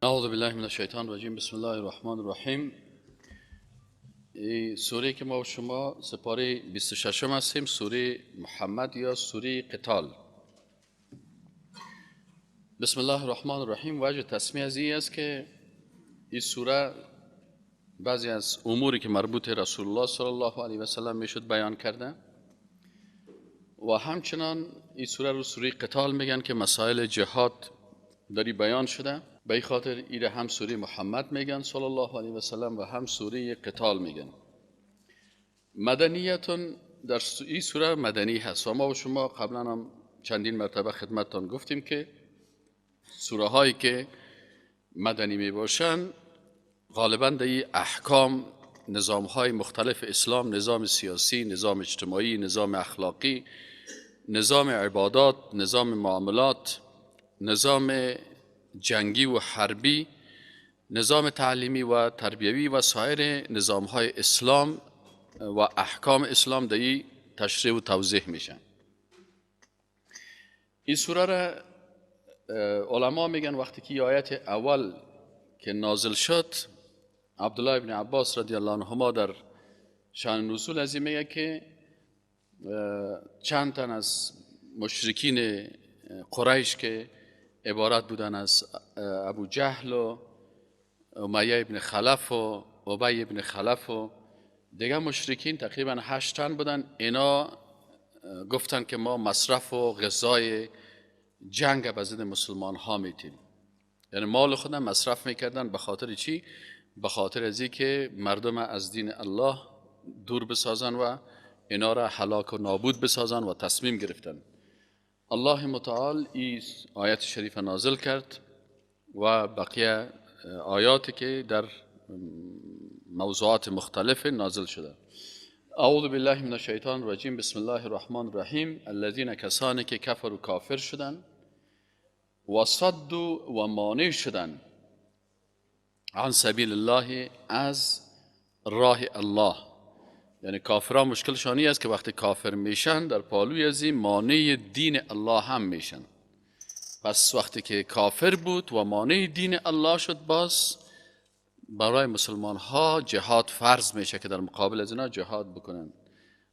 اعوذ بالله من الشیطان الرجیم. بسم الله الرحمن الرحیم. سوره که ما و شما سپاره 26 هستیم، سوره محمد یا سوره قتال. بسم الله الرحمن الرحیم. وجه تسمیه از این است که این سوره بعضی از اموری که مربوط رسول الله صلی الله علیه و سلم میشد بیان کرده و همچنان این سوره رو سوره قتال میگن که مسائل جهاد داری بیان شده. به این خاطر ایره هم سوره محمد میگن صلی الله علیه و سلم و هم سوره قتال میگن. مدنیتون در این سوره مدنی هست و ما و شما قبلا هم چندین مرتبه خدمتتان گفتیم که سوره هایی که مدنی می باشن غالبا در این احکام نظام های مختلف اسلام، نظام سیاسی، نظام اجتماعی، نظام اخلاقی، نظام عبادات، نظام معاملات، نظام جنگی و حربی، نظام تعلیمی و تربیوی و سایر نظام های اسلام و احکام اسلام در این تشریح و توضیح میشن. این سوره را علما میگن وقتی که آیت اول که نازل شد، عبدالله ابن عباس رضی الله عنهما در شأن نزول از این میگه که چند تن از مشرکین قریش که عبارت بودن از ابو جهل و امیه ابن خلف و ابی ابن خلف و دیگه مشرکین، تقریبا 8 تن بودن. اینا گفتن که ما مصرف و غذای جنگ به ضد مسلمان ها میتیم، یعنی مال خودم مصرف میکردن. به خاطر چی؟ به خاطر از که مردم از دین الله دور بسازن و اینا را هلاک و نابود بسازن و تصمیم گرفتن. الله متعال این آیت شریف نازل کرد و بقیه آیاتی که در موضوعات مختلف نازل شده. اعوذ بالله من الشیطان الرجیم. بسم الله الرحمن الرحیم. الذین کسانی که کفروا کافر شدن و صدوا و مانع شدن عن سبیل الله از راه الله. یعنی کافرها مشکلشانی است که وقتی کافر میشن در پالوی از این مانع دین الله هم میشن. پس وقتی که کافر بود و مانع دین الله شد، باز برای مسلمان ها جهاد فرض میشه که در مقابل از اینا جهاد بکنن.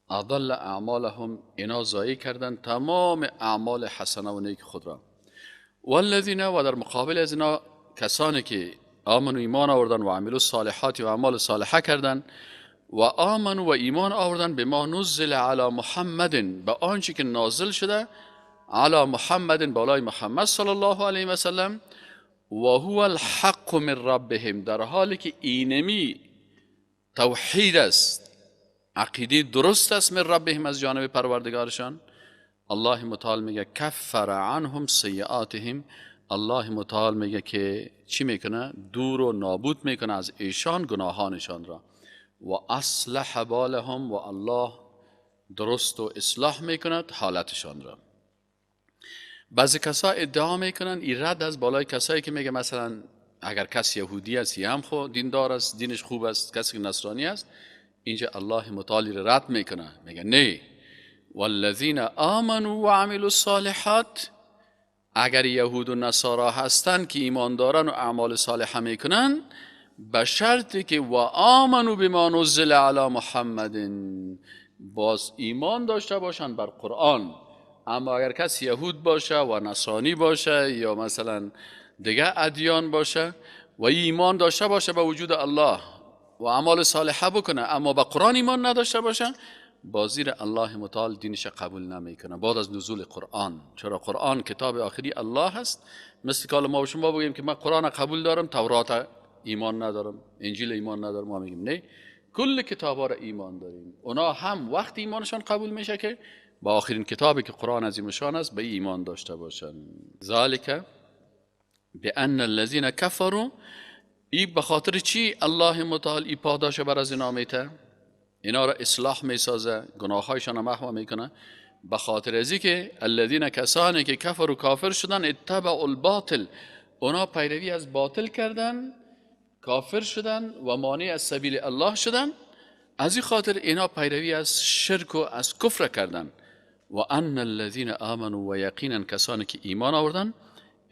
اضل اعمالهم، اینا ضایع کردن تمام اعمال حسنه و نیک خود را. والذین، و در مقابل از اینا کسانی که آمنوا ایمان آوردن و عملوا الصالحات و اعمال صالحه کردن و آمنوا و ایمان آوردن به ما نزل علی محمد، به آنچه که نازل شده علی محمد، بالای محمد صلی الله علیه و سلم، و هو الحق من ربهم، در حالی که اینمی توحید است، عقیده درست است، من ربهم از جانب پروردگارشان. الله متعال میگه کفر عنهم سیئاتهم، الله متعال میگه که چی میکنه؟ دور و نابود میکنه از ایشان گناهانشان را. و اصلح بالهم، و الله درست و اصلاح میکند حالتشان را. بعضی کسا ادعا میکنن این رد از بالای کسایی که میگه مثلا اگر کس یهودی است یا هم خود دیندار است، دینش خوب است، کسی که نصرانی است، اینجا الله متعالی را رد میکنه، میگه نه، والذین آمنوا و عملوا الصالحات، اگر یهود و نصارا هستن که ایمان دارن و اعمال صالحه میکنن، به شرطی که و آمنوا بما نزل علی محمد، باز ایمان داشته باشن بر قرآن. اما اگر کسی یهود باشه و نصرانی باشه یا مثلا دیگه ادیان باشه و ایمان داشته باشه به وجود الله و اعمال صالحه بکنه، اما به قرآن ایمان نداشته باشه، بازیر الله متعال دینش قبول نمیکنه بعد از نزول قرآن. چرا؟ قرآن کتاب آخری الله هست. مثل که ما و شما بگیم که من قرآن قبول دارم، تورات ایمان ندارم، انجیل ایمان ندارم، ما میگیم نه، کل کتابا را ایمان داریم. اونا هم وقتی ایمانشان قبول میشه که با آخرین کتابی که قرآن عظیم شان است به ایمان داشته باشن. ذالک بان الذين كفروا، ای به خاطر چی الله متعال ای پاداش بر از اینا میته، اینا را اصلاح میسازه، گناهایشان محو میکنه، به خاطر ازی که الذین کسانی که کفروا کافر شدن، اتبعوا الباطل، اونا پیروی از باطل کردن، کافر شدن و مانع از سبیل الله شدن، از این خاطر اینا پیروی از شرک و از کفر کردن. و ان الذين آمنوا، و یقینا کسانی که ایمان آوردن،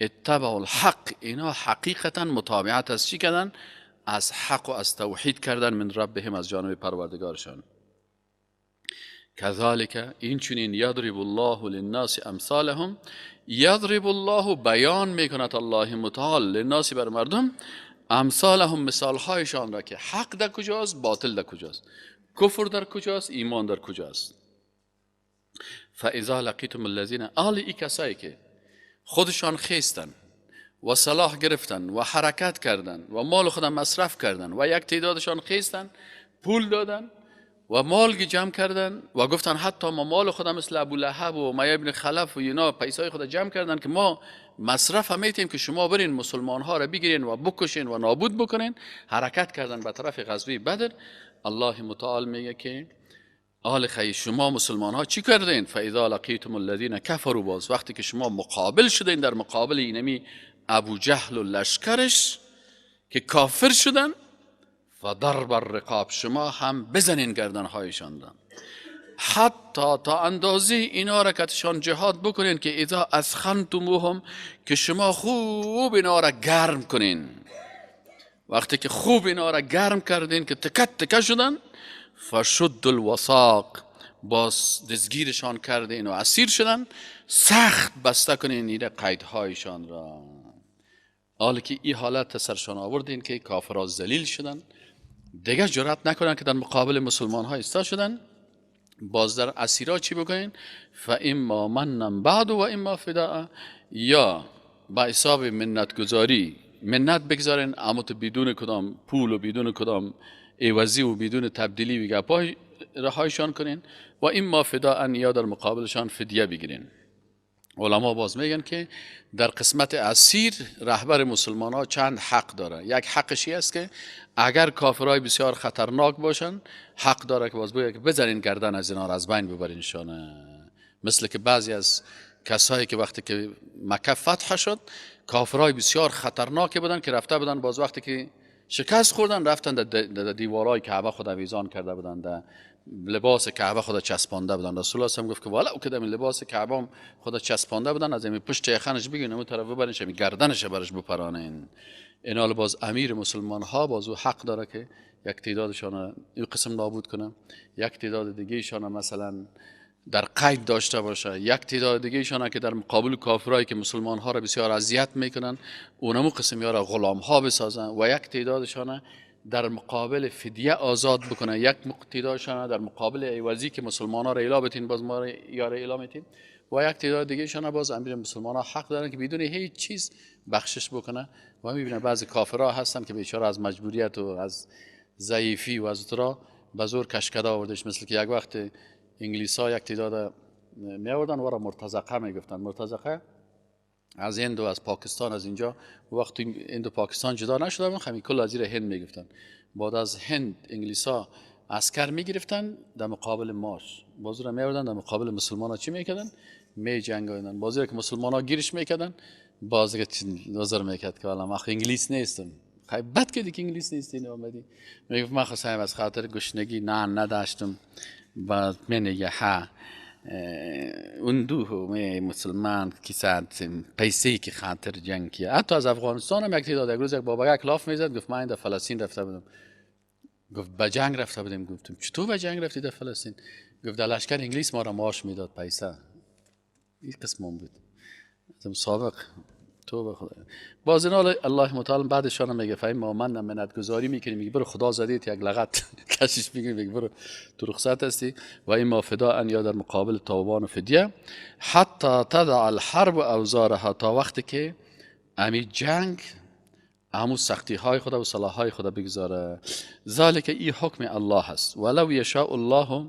اتبعوا الحق، اینا حقیقتا متابعت از چی کردن؟ از حق و از توحید کردن، من ربهم، از جانب پروردگارشان. کذالک، این چنین، یضرب الله للناس امثالهم، یضرب الله بیان میکند الله متعال، للناس بر مردم، امثالهم مثالهایشان را که حق در کجاست، باطل در کجاست، کفر در کجاست، ایمان در کجاست. فاذا لقیتم الذین، آل ای کسایی که خودشان خیستن و سلاح گرفتن و حرکت کردن و مال خودم مصرف کردن و یک تعدادشان خیستن پول دادن و مال جمع کردن و گفتن حتی ما مال خودم مثل ابو لهب و امیه ابن خلف و اینا پیسای خود جمع کردن که ما مصرف هم میتیم که شما برین مسلمان ها را بگیرین و بکشین و نابود بکنین. حرکت کردن به طرف غزوه بدر. الله متعال میگه که آل خی شما مسلمان ها چی کردین؟ فاذا لقیتم الذین کفروا، باز وقتی که شما مقابل شدین در مقابل اینمی ابو جهل و لشکرش که کافر شدن، فضرب الرقاب، شما هم بزنین گردنهایشان را، حتی تا اندازه اینا را کتشان جهاد بکنین که اذا اثخنتموهم، که شما خوب اینا را گرم کنین. وقتی که خوب اینا را گرم کردین که تکت تکه شدن، فشد الوثاق، باز دستگیرشان کردین و اسیر شدن، سخت بسته کنین اینا قیدهایشان را. حالا که این حالت سرشان آوردین که کافرها ذلیل شدن، دیگه جرأت نکنن که در مقابل مسلمان ها ایستا شدن. باز در اسیرا چی بکنین؟ فاما منا بعد و اما فداء، یا با حساب منت گذاری منت بگذارین، اما تو بدون کدام پول و بدون کدام عوضی و بدون تبدیلی و گپای رهایشان کنین، و اما فداء، یا در مقابلشان فدیه بگیرین. علما باز میگن که در قسمت اسیر رهبر مسلمان ها چند حق داره. یک حقشی است که اگر کافرای بسیار خطرناک باشن، حق داره که باز بگه که بزنین گردن از اینا را از بین ببرینشان. مثل که بعضی از کسایی که وقتی که مکه فتح شد، کافرای بسیار خطرناکی بودن که رفته بودن، باز وقتی که شکست خوردن رفتن در دیوارای کعبه خود آویزان کرده بودن، در لباس کعبه خود چسبانده بودن. رسول الله هم گفت که والا او که لباس کعبه هم خود چسبانده بودن، از این پشت یخنش بگیرین اون طرف ببرینش، گردنش برش بپرانین. اینا باز امیر مسلمان ها باز او حق داره که یک تعدادشان این قسم نابود کنه، یک تعداد دیگه ایشان مثلا در قید داشته باشه، یک تعداد دیگه ایشان که در مقابل کافرایی که مسلمان ها را بسیار اذیت میکنن اونمو قسم یارا غلام ها بسازن، و یک تعدادشان در مقابل فدیه آزاد بکنه، یک تعدادشان در مقابل عوضی که مسلمان ها را اعلا بتین باز ما را یاره اعلا میتین، و یک تعداد دیگه ایشان باز امیر مسلمان ها حق دارن که بدون هیچ چیز بخشش بکنه. و میبینه بعضی کافرها هستن که بیچاره از مجبوریت و از ضعیفی و از را به زور کشکده آوردش. مثل که یک وقت انگلیس ها یک تعداد می آوردن و را مرتزقه می گفتن. مرتزقه از هند و از پاکستان، از اینجا وقتی هند و پاکستان جدا نشده بودن، همین کل از زیر هند می گفتن. بعد از هند انگلیس ها عسکر می گرفتن در مقابل ماش، باز را می آوردن در مقابل مسلمان ها چی میکردن؟ می جنگیدن. باز که مسلمان ها گیرش میکردن، باز که نظر میکرد که والا من انگلیس نیستم. خیلی بد که دیگه انگلیس نیستی اومدی. میگفت من خواستم از خاطر گشنگی نه نداشتم، بعد من یه ها اون دو می مسلمان که ساعت پیسه که خاطر جنگ کیه. حتی از افغانستان هم یک تعداد، یک روز یک بابا یک لاف میزد، گفت من در فلسطین رفته بودم. گفت به جنگ رفته بودیم. گفتم چطور به جنگ رفتی در فلسطین؟ گفت در لشکر انگلیس ما را معاش میداد پیسه. این قسم بود از سابق. تو به خدا. باز اینا الله متعال بعدشان میگه فهم ما من منت گذاری میکنیم، میگه برو خدا زدیت یک لغت کشش میگه، میگه برو تو رخصت هستی. و این ما فداء، یا در مقابل تاوان و فدیه، حتی تضع الحرب اوزارها، تا وقتی که امی جنگ همون سختی های خدا و سلاح های خدا بگذاره. ذالک ای حکم الله هست. ولو یشاء الله.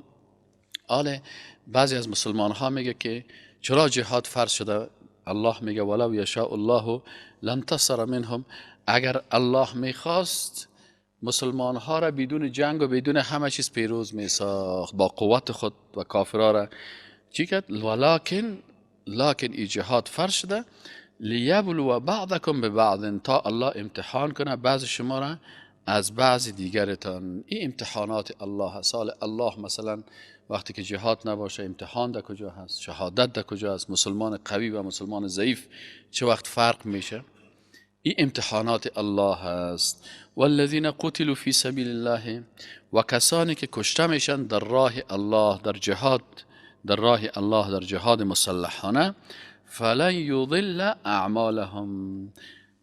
آله بعضی از مسلمان ها میگه که چرا جهاد فرض شده؟ الله میگه ولو یشاء الله لانتصر منهم، اگر الله میخواست مسلمان ها را بدون جنگ و بدون همه چیز پیروز میساخت با قوت خود و کافرها را چی کرد؟ ولکن لکن ای جهاد فرض شده لیبلو بعضکم ببعض، تا الله امتحان کنه بعض شما را از بعض دیگرتان. این امتحانات الله هست. الله مثلا وقتی که جهاد نباشه امتحان در کجا هست، شهادت در کجا هست، مسلمان قوی و مسلمان ضعیف چه وقت فرق میشه؟ این امتحانات الله هست. والذین قتلوا فی سبیل الله، و کسانی که کشته میشن در راه الله، در جهاد، در راه الله، در جهاد مسلحانه، فلن یضل اعمالهم،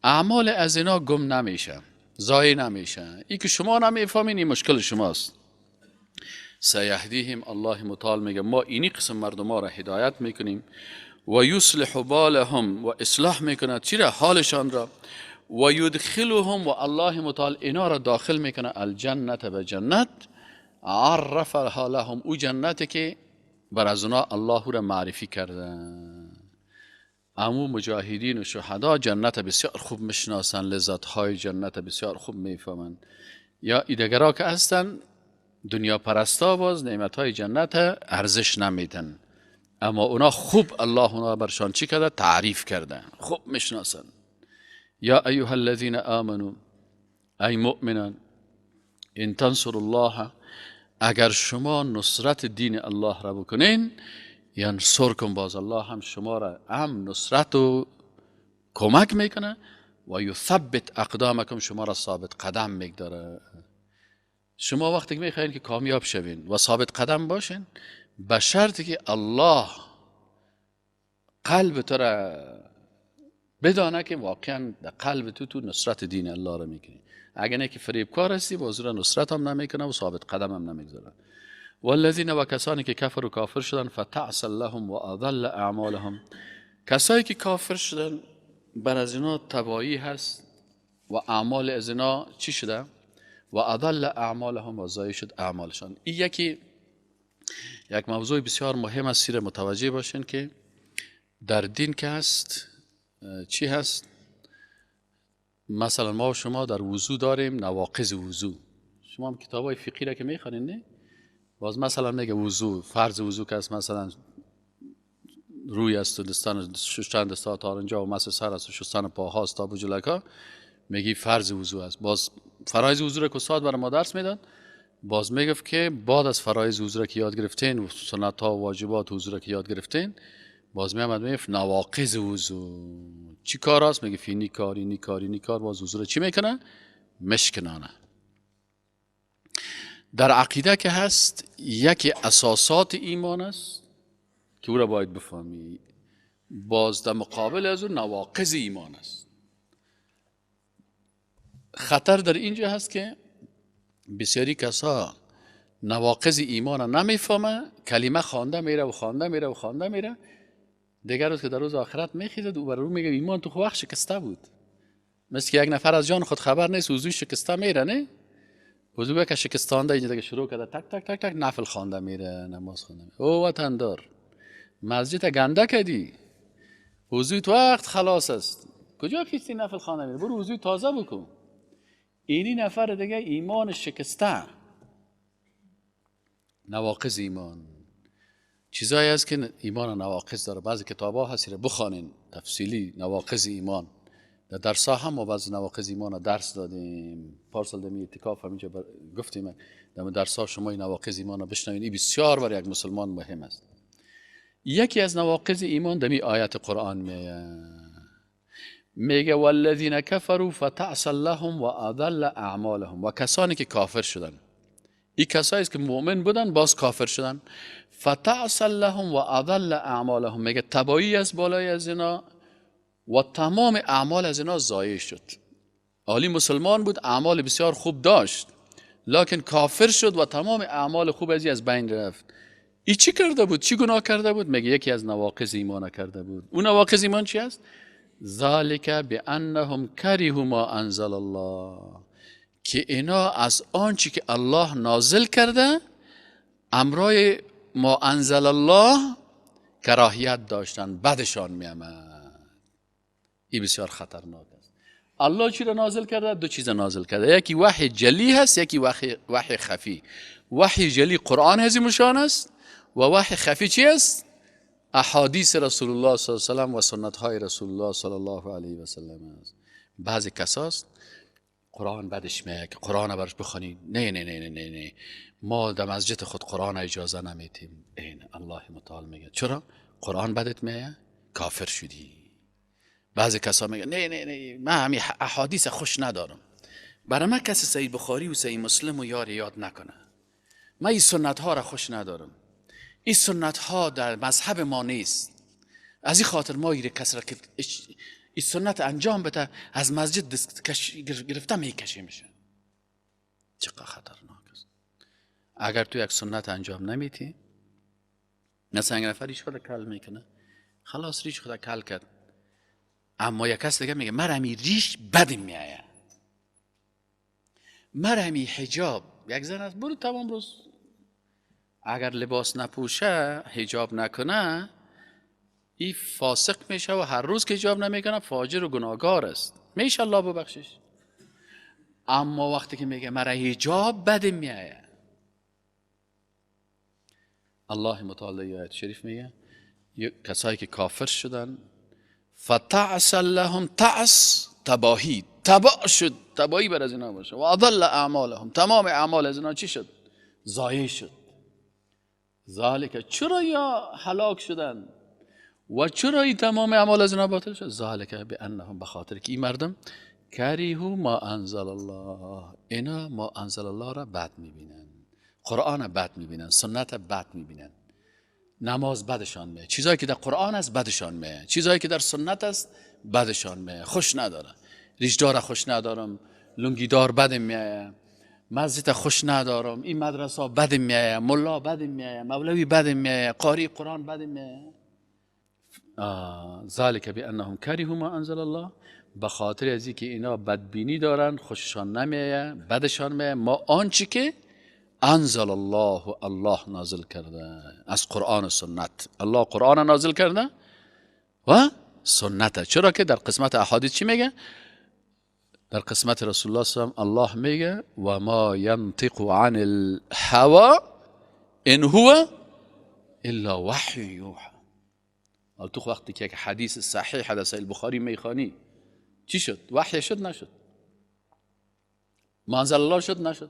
اعمال از اینا گم نمیشه، ضایع نمیشه. ای که شما نمیفهمین این مشکل شماست. سیهدیهم، الله متعال میگه ما اینی قسم مردم ها را هدایت میکنیم، و یصلح بالهم، و اصلاح میکنه چی را؟ حالشان را، و یدخلهم، و الله متعال اینا را داخل میکنه الجنت، به جنت، عرفها لهم، او جنتی که بر از اونا الله را معرفی کرده. امو مجاهدین و شهدا جنت بسیار خوب میشناسن، لذت های جنت بسیار خوب میفهمن. یا ایدگرا که هستن دنیا پرستا باز نعمت های جنت ارزش نمیدن، اما اونا خوب الله اونا برشان چی کرده؟ تعریف کرده، خوب میشناسن. یا ایها الذین آمنوا، ای مؤمنان، ان تنصروا الله، اگر شما نصرت دین الله را بکنین، ینصرکم، باز الله هم شما را هم نصرت و کمک میکنه، و یثبت اقدامکم، شما را ثابت قدم میگذاره. شما وقتی که میخواین که کامیاب شوین و ثابت قدم باشین، به شرطی که الله قلب تو را بدانه که واقعا در قلب تو نصرت دین الله را میکنی. اگر نه که فریبکار هستی، باز را نصرت هم نمیکنه و ثابت قدم هم نمیگذاره. والذین، و کسانی که کفر و کافر شدن، فتعس لهم و اضل اعمالهم، کسایی که کافر شدن بر از اینا تباهی هست و اعمال از اینا چی شده؟ و اضل اعمالهم، و ضایع شد اعمالشان. این یک موضوع بسیار مهم است، سیر متوجه باشین که در دین که هست چی هست. مثلا ما و شما در وضو داریم نواقض وضو. شما هم کتاب های فقهی را که میخوانین نه؟ باز مثلا میگه وضو، فرض وضو که است مثلا روی است و دستان شستن دستا تا آرنجا و مس سر است و شستن پاهاست تا بجلکا، میگی فرض وضو است. باز فرایض وضو را که استاد برای ما درس میداد، باز میگفت که بعد از فرایض وضو را که یاد گرفتین و سنت ها و واجبات وضو را که یاد گرفتین، باز میامد میگفت نواقض وضو چی کار است؟ میگه فینی کار، اینی کار، اینی کار، باز وضو را چی میکنه؟ مشکنانه. در عقیده که هست یکی اساسات ایمان است که او را باید بفهمی، باز در مقابل از اون نواقض ایمان است. خطر در اینجا هست که بسیاری کسا نواقض ایمان را نمیفهمه، کلمه خوانده میره و خوانده میره و خوانده میره، دیگر روز که در روز آخرت میخیزد او بر او میگه ایمان تو وقت شکسته بود. مثل که یک نفر از جان خود خبر نیست، وضوی شکسته میره، نه وضو که شکستانده اینجا دیگه شروع کرده تک تک تک تک نفل خوانده میره، نماز خوانده میره. او وطندار مسجد گنده کردی، وضوی تو وقت خلاص است، کجا خیستی نفل خوانده میره؟ برو وضوی تازه بکن. اینی نفر دیگه ایمان شکسته. نواقض ایمان چیزایی هست که ایمان نواقض داره. بعضی کتاب‌ها هست رو بخوانین تفصیلی نواقض ایمان. در درس ها هم ما بعضی نواقض ایمان رو درس دادیم. پارسال دمی اعتکاف همینجا گفتیم در درس ها شما این نواقض ایمان رو بشنوین، این بسیار برای یک مسلمان مهم است. یکی از نواقض ایمان دمی آیت قرآن میگه والذین کفروا فتعس لهم و اضل اعمالهم، و کسانی که کافر شدن، این کسایی است که مؤمن بودن باز کافر شدن، فتعس لهم و اضل اعمالهم، میگه تباهی از بالای از اینا و تمام اعمال از اینا ضایع شد. عالی مسلمان بود، اعمال بسیار خوب داشت، لکن کافر شد و تمام اعمال خوب از بین رفت. ای چی کرده بود؟ چی گناه کرده بود؟ میگه یکی از نواقض ایمان کرده بود. اون نواقض ایمان چی است؟ ذالک بانهم کرهوا ما انزل الله، که اینا از آنچه که الله نازل کرده امرای ما انزل الله کراهیت داشتن، بدشان میامد. این بسیار خطرناک است. الله چی را نازل کرده؟ دو چیز نازل کرده، یکی وحی جلی هست، یکی وحی خفی. وحی جلی قرآن عظیم شان است و وحی خفی چی است؟ احادیث رسول الله صلی الله علیه و سلم و سنت های رسول الله صلی الله علیه و سلم است. بعضی کساست قرآن بدش میاد که قرآن براش بخوانی. نه نه نه نه نه، ما در مسجد خود قرآن اجازه نمیتیم. این الله متعال میگه چرا قرآن بدت میاد؟ کافر شدی. بعضی کسا میگن نه نه نه، من همین احادیث خوش ندارم، برای من کسی صحیح بخاری و صحیح مسلم و یار یاد نکنه، من این سنت ها را خوش ندارم، این سنت ها در مذهب ما نیست، از این خاطر ما ایره کس را که این سنت انجام بده از مسجد دست گرفته میکشه میشه. چقدر خطرناک است. اگر تو یک سنت انجام نمیتی، مثلا یک نفر ریش خود کل میکنه، خلاص ریش خود کل کرد، اما یک کس دیگه میگه مرا می ریش بد میآید، مرا می حجاب. یک زن است برو تمام روز اگر لباس نپوشه، حجاب نکنه، این فاسق میشه و هر روز که حجاب نمیکنه فاجر و گناهکار است، میشه الله ببخشش. اما وقتی که میگه مرا حجاب بد میآید، الله متعال آیت شریف میگه کسایی که کافر شدن، فتعس لهم تعس، تباهی، تباه شد، تباهی بر از اینا باشه، و اضل اعمالهم، تمام اعمال از اینا چی شد؟ ضایع شد. ذالک، چرا یا هلاک شدن و چرا این تمام اعمال از اینا باطل شد؟ ذالک بانهم، به خاطر که این مردم کریهوا ما انزل الله، اینا ما انزل الله را بد میبینن، قرآن بد میبینن، سنت بد میبینن، نماز بدشان میاد، چیزایی که در قرآن است بدشان میاد، چیزایی که در سنت است بدشان میاد، خوش نداره، ریشدار خوش ندارم، لنگیدار بدم میاد، مسجد خوش ندارم، این مدرسه بدم میاد، ملا بدم میاد، مولوی بدم میاد، قاری قرآن بدم میاد. ذالک بانهم کرهوا ما انزل الله، به خاطر از اینکه اینا بدبینی دارن، خوششان نمیاد، بدشان میاد، ما آنچه که انزل الله، الله نازل کرده از قرآن و سنت، الله قرآن نازل کرده و سنت. چرا که در قسمت احادیث چی میگه؟ در قسمت رسول الله صلی الله علیه و الله میگه و ما ینطق عن الهوى ان هو الا وحی یوحى. تو وقتی که یک حدیث صحیح در صحیح البخاری میخوانی چی شد؟ وحی شد نشد؟ ما انزل الله شد نشد؟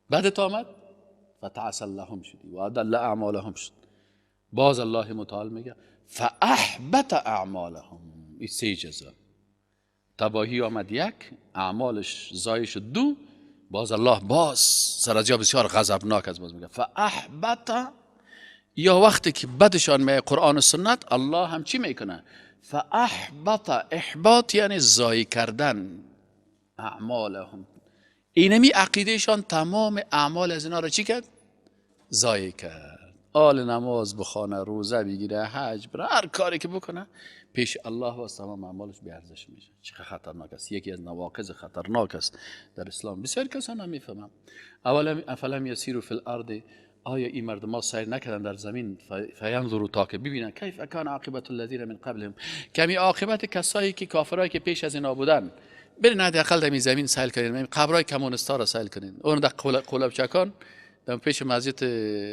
بعد آمد فتعس لهم شدی و ادل اعمالهم شد. باز الله متعال میگه فاحبط اعمالهم. این سه جزا، تباهی آمد یک، اعمالش ضایع شد دو، باز الله باز سرازیا بسیار غضبناک است، باز میگه فاحبط. یا وقتی که بدشان میه قرآن و سنت، الله هم چی میکنه؟ فاحبط، احباط یعنی ضایع کردن اعمالهم. اینمی عقیدهشان تمام اعمال از اینا را چی کرد؟ ضایع کرد. آل نماز بخوانه، روزه بگیره، حج بره، هر کاری که بکنه پیش الله و تمام اعمالش بی ارزش میشه. چه خطرناک است، یکی از نواقض خطرناک است در اسلام. بسیار کسان نمیفهمم. اولا افلم یسیروا فی الارض، آیا این مردم ها سیر نکردن در زمین فینظروا، تا که ببینن کیف کان عاقبت الذین من قبلهم، کمی عاقبت کسایی که کافرایی که پیش از اینا بودن. برین حداقل در زمین سیل کنین، قبرای کمونیستا را سیل کنین. اون در قلبچکان در پیش مسجد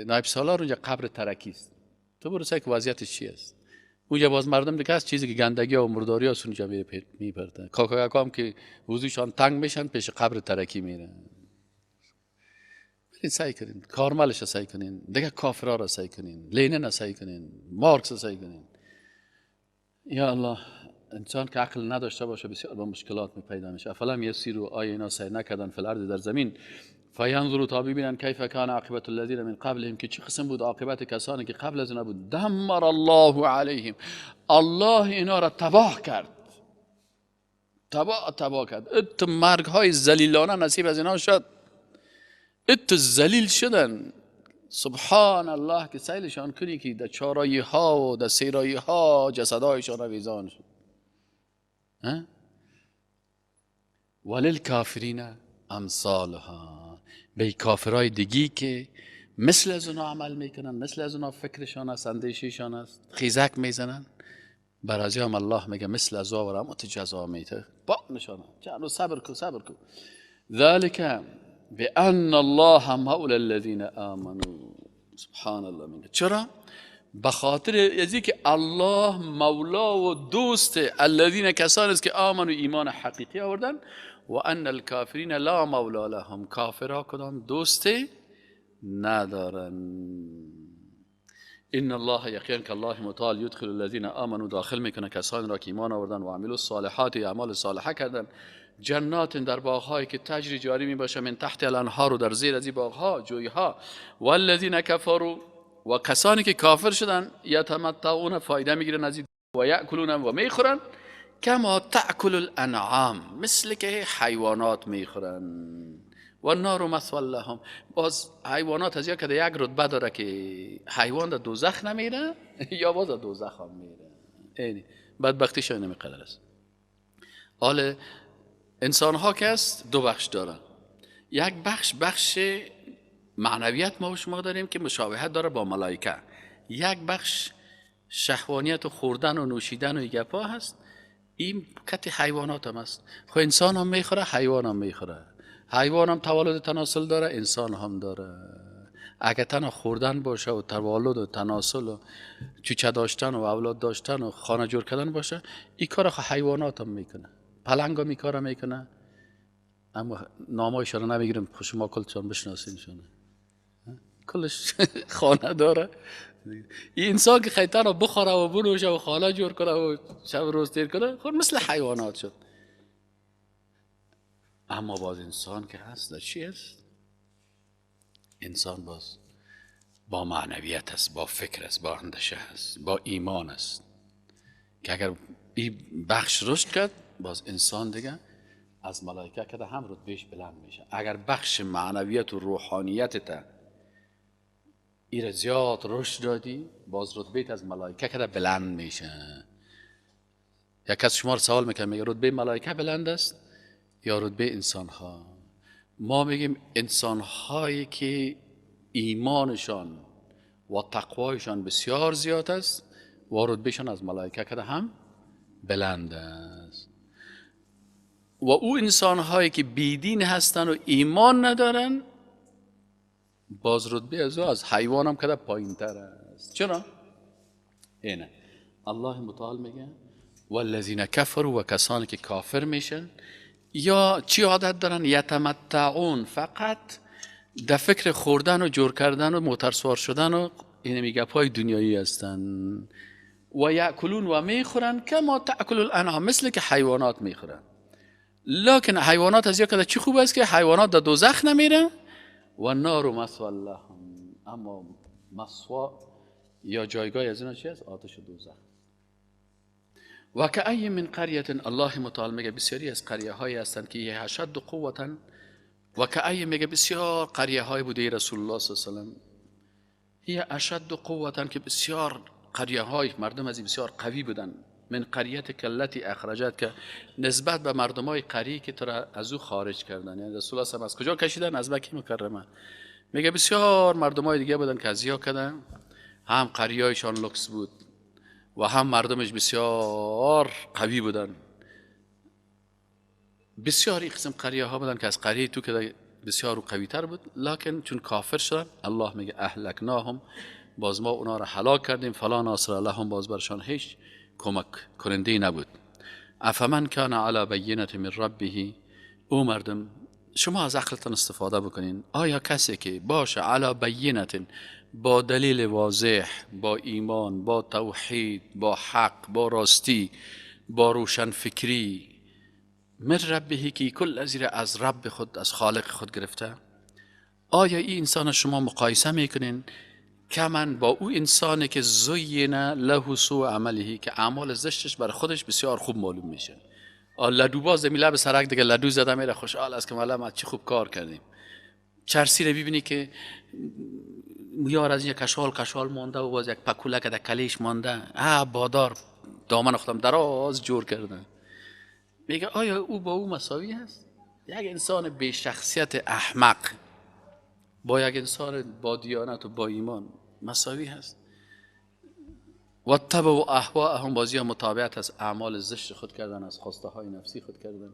نایب سالار اونجا قبر ترکی است. تو برو سیل که وضعیتش چی است. اونجا باز مردم دیگه هست چیزی که گندگی و مرداری هست اونجا میپرتن. کاکاکا هم که وضوشان تنگ میشن پیش قبر ترکی میرن. برین سعی کنین، کارملش سعی کنین، دیگه کافرا را سعی کنین، لینن سعی کنین، مارکس سعی کنین. یا الله، انسان که عقل نداشته باشه بسیار با مشکلات می پیدا میشه. افلم یسیروا، آیا اینا سیر نکردن فی الارض در زمین، فینظروا تا ببینن کیف کان عاقبت الذین من قبلهم، که چه قسم بود عاقبت کسانی که قبل از اینا بود. دمر الله علیهم، الله اینا را تباه کرد، تباه کرد. ات مرگ های ذلیلانه نصیب از اینا شد، ات ذلیل شدن. سبحان الله که سیلشان کنی که در چارایی ها و در سیرایی ها جسدهایشان آویزان شد. وللکافرین امثالها، به کافرای دیگی که مثل از اونا عمل میکنن، مثل از اونا فکرشان است، اندیشهشان است، خیزک میزنن، برازی هم الله میگه مثل از او را متجزا میته. با نشانه چند صبر کو، صبر کو. ذلك بان الله مولی الذین آمنوا. سبحان الله میگه چرا؟ به خاطر از اینکه الله مولا و دوست الذین کسانی است که آمنوا، ایمان حقیقی آوردن، و ان الکافرین لا مولا لهم، کافرها کدام دوست ندارن. ان الله یقین که الله متعال یدخل الذین آمنوا، داخل میکنه کسانی را که ایمان آوردن و عملوا الصالحات، اعمال صالحه کردن، جنات در باغهایی که تجری جاری می باشه، من تحت الانهار، و در زیر از این باغها جویها، والذین کفروا، و کسانی که کافر شدن، یتمتعون، فایده میگیرن از این، و یاکلون، و میخورن، کما تاکل الانعام، مثل که حیوانات میخورن، و النار مثوى لهم. باز حیوانات از یک یک رتبه داره که حیوان در دوزخ نمیره یا باز در دوزخ هم میره. اینی بدبختیش نمیقدر است. حال انسان ها که است دو بخش دارن، یک بخش بخش معنویت ما و شما داریم که مشابهت داره با ملائکه، یک بخش شهوانیت و خوردن و نوشیدن و گپا هست، این کت حیوانات هم هست. خب انسان هم میخوره، حیوان هم میخوره، حیوان هم تولد تناسل داره، انسان هم داره. اگه تنها خوردن باشه و تولد و تناسل و چوچه داشتن و اولاد داشتن و خانه جور کردن باشه، این کار خو حیوانات هم میکنه، پلنگ هم این کار میکنه. اما نامایش رو نمیگیرم، شما کلشان بشناسینشون، کلش خانه داره. این انسان که خیلی رو بخوره و بنوشه و خانه جور کنه و شب روز تیر کنه، خب مثل حیوانات شد. اما باز انسان که هست در چی هست؟ انسان باز با معنویت است، با فکر است، با اندیشه است، با ایمان است، که اگر این بخش رشد کرد باز انسان دیگه از ملائکه که هم رتبهش بلند میشه. اگر بخش معنویت و روحانیت تا ایره زیاد رشد دادی، باز رتبهت از ملائکه که بلند میشه. یک کس شما رو سوال میکنه، میگه رتبه ملائکه بلند است یا رتبه انسان ها؟ ما میگیم انسان هایی که ایمانشان و تقوایشان بسیار زیاد است و رتبهشان از ملائکه که هم بلند است، و او انسان هایی که بیدین هستن و ایمان ندارن، باز رتبه از او از حیوان هم که پایین تر است. چرا؟ اینه الله متعال میگه والذین کفروا، و کسانی که کافر میشن یا چی عادت دارن؟ یتمتعون، فقط در فکر خوردن و جور کردن و موترسوار شدن و این گپای دنیایی هستن، و یاکلون، و میخورن، کما تاکل الانعام، مثل که حیوانات میخورن. لکن حیوانات از یک چی خوب است که حیوانات در دوزخ نمیره، و النار مثوى لهم، اما مثوى یا جایگاه از اینا چی است؟ آتش دوزخ. و کأی من قریه، الله متعال میگه بسیاری از قریه هایی هستند که اشد قوة، و کأی میگه بسیار قریه های بوده رسول الله صلی الله علیه و سلم، هی اشد قوة، که بسیار قریه های مردم از بسیار قوی بودن، من قریت التي اخرجت، که نسبت به مردم های قریه که تو را از او خارج کردن، یعنی رسول الله صلی از کجا کشیدن؟ از مکه مکرمه. میگه بسیار مردم های دیگه بودن که از یا کردن، هم قریه هایشان لکس بود و هم مردمش بسیار قوی بودن. بسیاری قسم قریه ها بودن که از قریه تو که بسیار قوی تر بود، لکن چون کافر شدن الله میگه اهلکناهم، باز ما اونا را هلاک کردیم، فلا ناصر لهم، باز برشان هیچ کمک کننده نبود. افمن کان علی بینة من ربه، او مردم شما از عقلتان استفاده بکنین، آیا کسی که باشه علی بینة، با دلیل واضح، با ایمان، با توحید، با حق، با راستی، با روشن فکری، من ربه، که کل از از رب خود، از خالق خود گرفته، آیا این انسان شما مقایسه میکنین کمن با او انسانی که زین له سوء عمله، که اعمال زشتش برای خودش بسیار خوب معلوم میشه، لدو باز می لب سرک دیگه لدو زده میره خوشحال است که ما چی خوب کار کردیم. چرسی رو ببینی که یار از این کشال کشال مانده و باز یک پکوله که در کلیش مانده، بادار دامن خودم دراز جور کرده. میگه آیا او با او مساوی هست؟ یک انسان بی شخصیت احمق با یک انسان با دیانت و با ایمان مساوی هست؟ و تبع و اهواهم، بازی متابعت از اعمال زشت خود کردن، از خواسته های نفسی خود کردن.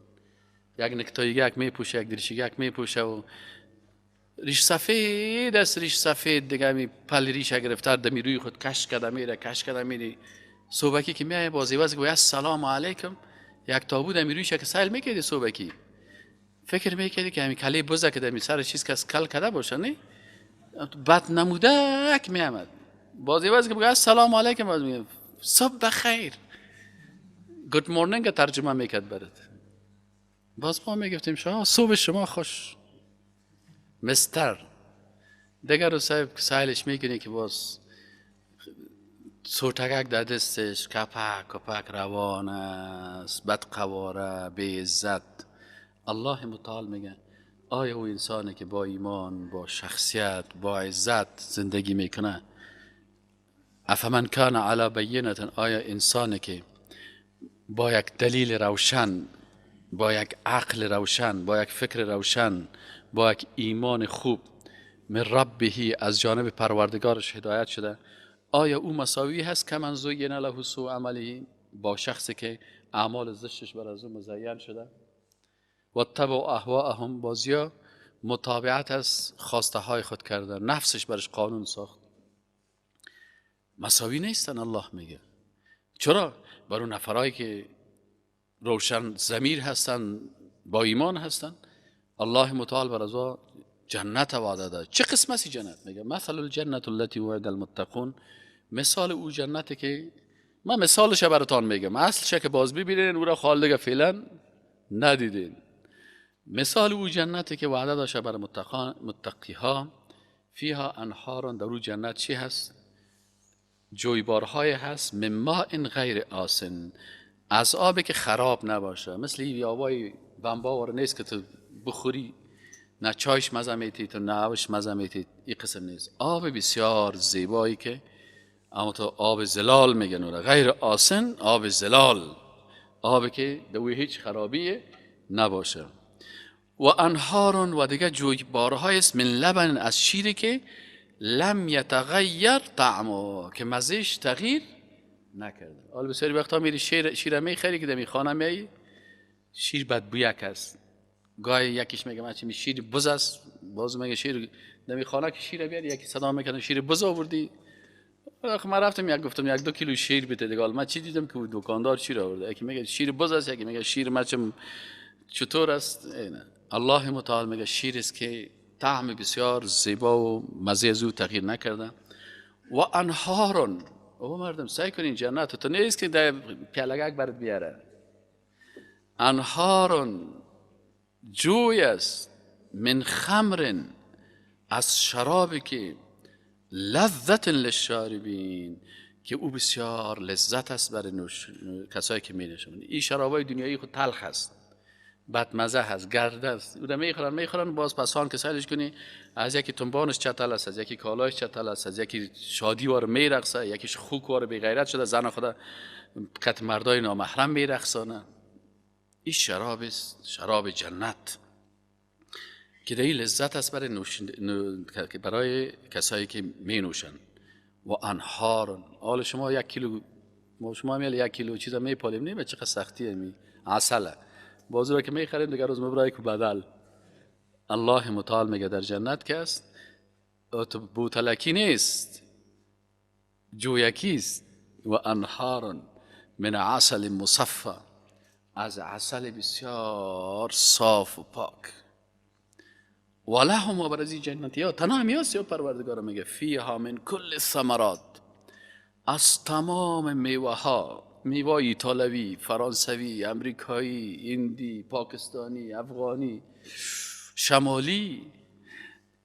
یک نکتایگک میپوشه، یک دریشگک میپوشه و ریش سفید است، ریش سفید دیگه می پل ریش گرفته دمی روی خود کش کرده میره، کش کرده میره. صبحکی که میای بازی واسه گویا السلام علیکم، یک تابوت دمی رویش که سیل میکردی صبحکی فکر میکردی که همین کلی بزه که در سر چیز کس کل کده باشه، نه بد نمودک میامد. بازی باز که بگه السلام علیکم، باز میگه صبح بخیر، good morning ترجمه میکرد برات. باز ما میگفتیم شما صبح شما خوش mister. دیگر رو صاحب سایلش میکنی که باز سوتگک در دستش، کپک کپک روان است، بد قواره، بی عزت. الله متعال میگه آیا او انسانی که با ایمان، با شخصیت، با عزت زندگی میکنه، افمن کان علی بینة، آیا انسانی که با یک دلیل روشن، با یک عقل روشن، با یک فکر روشن، با یک ایمان خوب من ربه از جانب پروردگارش هدایت شده، آیا او مساوی هست که من زین له سوء عمله، با شخصی که اعمال زشتش بر از او مزین شده؟ و تبع اهواهم، بازیا متابعت از خواسته های خود کرده، نفسش برش قانون ساخت. مساوی نیستن. الله میگه چرا؟ بر اون نفرایی که روشن ضمیر هستن، با ایمان هستن، الله متعال بر از او جنت وعده داد. چه قسمتی جنت؟ میگه مثل الجنت التي وعد المتقون، مثال او جنتی که من مثالش براتان میگم، اصلش که باز ببینین او را خال دیگه فعلا ندیدین. مثال او جنتی که وعده داشته بر متقی ها، فیها انهار، در او جنت چی هست؟ جویبارهای هست، من ماء غیر آسن، از آبی که خراب نباشه، مثل این آبای بمباور نیست که تو بخوری نه چایش مزه میتی تو نه آبش مزه میتی، این قسم نیست. آب بسیار زیبایی که اما تو آب زلال میگن اورا، غیر آسن، آب زلال، آبی که دوی هیچ خرابی نباشه. و انهار، و دیگه جویبارهای است، من لبن، از شیری که لم یتغیر طعمه، که مزهش تغییر نکرده. حالا بسیاری وقتا میری شیر میخری که در خانه میایی، شیر بدبویک است. گاهی یکیش میگه من چی شیر بز است، باز میگه شیر در خانه که شیر بیاری، یکی صدا میکنه شیر بز آوردی. من رفتم یک گفتم 1-2 کیلو شیر بده دیگه. من چی دیدم که دکاندار شیر آورده، یکی میگه شیر بز است، یکی میگه شیر مچم چطور است. نه، الله متعال میگه شیر است که طعم بسیار زیبا و مزه از او تغییر نکرده. و انهار، او مردم سعی کنین جنت تو نیست که در پیالگک برات بیاره. انهار، جوی است، من خمر، از شرابی که لذت للشاربین، که او بسیار لذت است برای کسایی که می نوشند. این شرابای دنیایی خود تلخ است، بدمزه هست، گرده است، او را میخورن باز پسان که سیلش کنی از یکی تنبانش چتل است، از یکی کالایش چتل است، از یکی شادی وار میرقصه، یکیش خوک وار بی غیرت شده، زن خدا کت مردای نامحرم میرقصانه. این شراب است، شراب جنت که در این لذت است برای کسایی که می نوشن. و انهار، حال شما 1 کیلو، ما شما میل 1 کیلو چیزا میپالیم، نه به چقدر سختیه، می عسله بازو را که میخریم دیگر روز مبرای که بدل. الله متعال میگه در جنت که است بوتلکی نیست، جویکی است. و انهار من عسل مصفى، از عسل بسیار صاف و پاک. و لهم، و بر از این جنتی ها تنها همیاست یا پروردگار میگه فیها من کل ثمرات، از تمام میوه ها، میوه ایتالوی، فرانسوی، امریکایی، هندی، پاکستانی، افغانی، شمالی،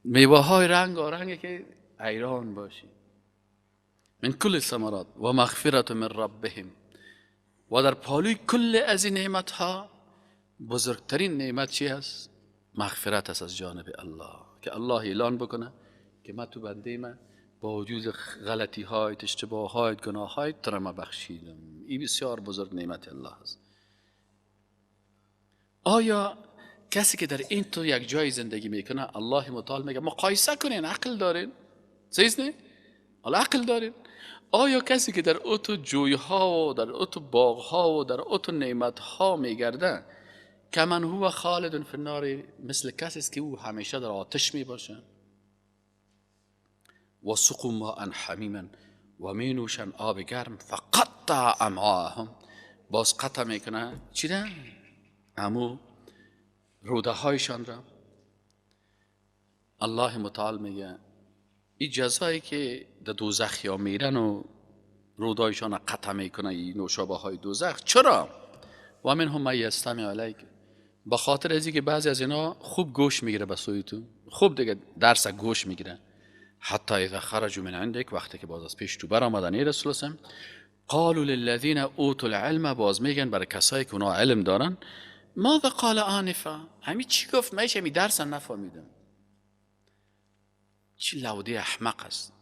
میوه های رنگ آرنگ که ایران باشی. من کل ثمرات و مغفرت من ربهم، و در پالوی کل از این نعمت ها بزرگترین نعمت چی هست؟ مغفرت است از جانب الله، که الله اعلان بکنه که من تو بنده من با وجود غلطی های، اشتباه های، گناه های تو را من بخشیدم. این بسیار بزرگ نعمت الله است. آیا کسی که در این تو یک جای زندگی میکنه، الله متعال میگه مقایسه کنین، عقل دارین، چیز نه؟ حالا عقل دارین. آیا کسی که در اوتو جویها و در اوتو باغها و در اوتو نعمتها میگرده، کمن هو خالد فی النار، مثل کسی است که او همیشه در آتش میباشه؟ و سقوا ماء حمیما، و می نوشن آب گرم، فقطع امعاهم، باز قطع میکنه چی ده؟ امو روده هایشان را. الله متعال میگه این جزایی که در دوزخ یا میرن و رودایشان قطع میکنه، این نوشابه های دوزخ، چرا؟ و منهم من یستمع الیک، با خاطر از اینکه بعضی از اینا خوب گوش میگیره به سوی تو، خوب دیگه درس گوش میگیره. حتی اذا خرجوا من عندك، وقتی که باز از پیش تو برآمدن ای رسول الله، قالوا للذین اوتوا العلم، باز میگن برای کسایی که اونا علم دارن، ماذا قال آنفا، همین چی گفت؟ من همی درس نفهمیدم. چی لوده احمق است.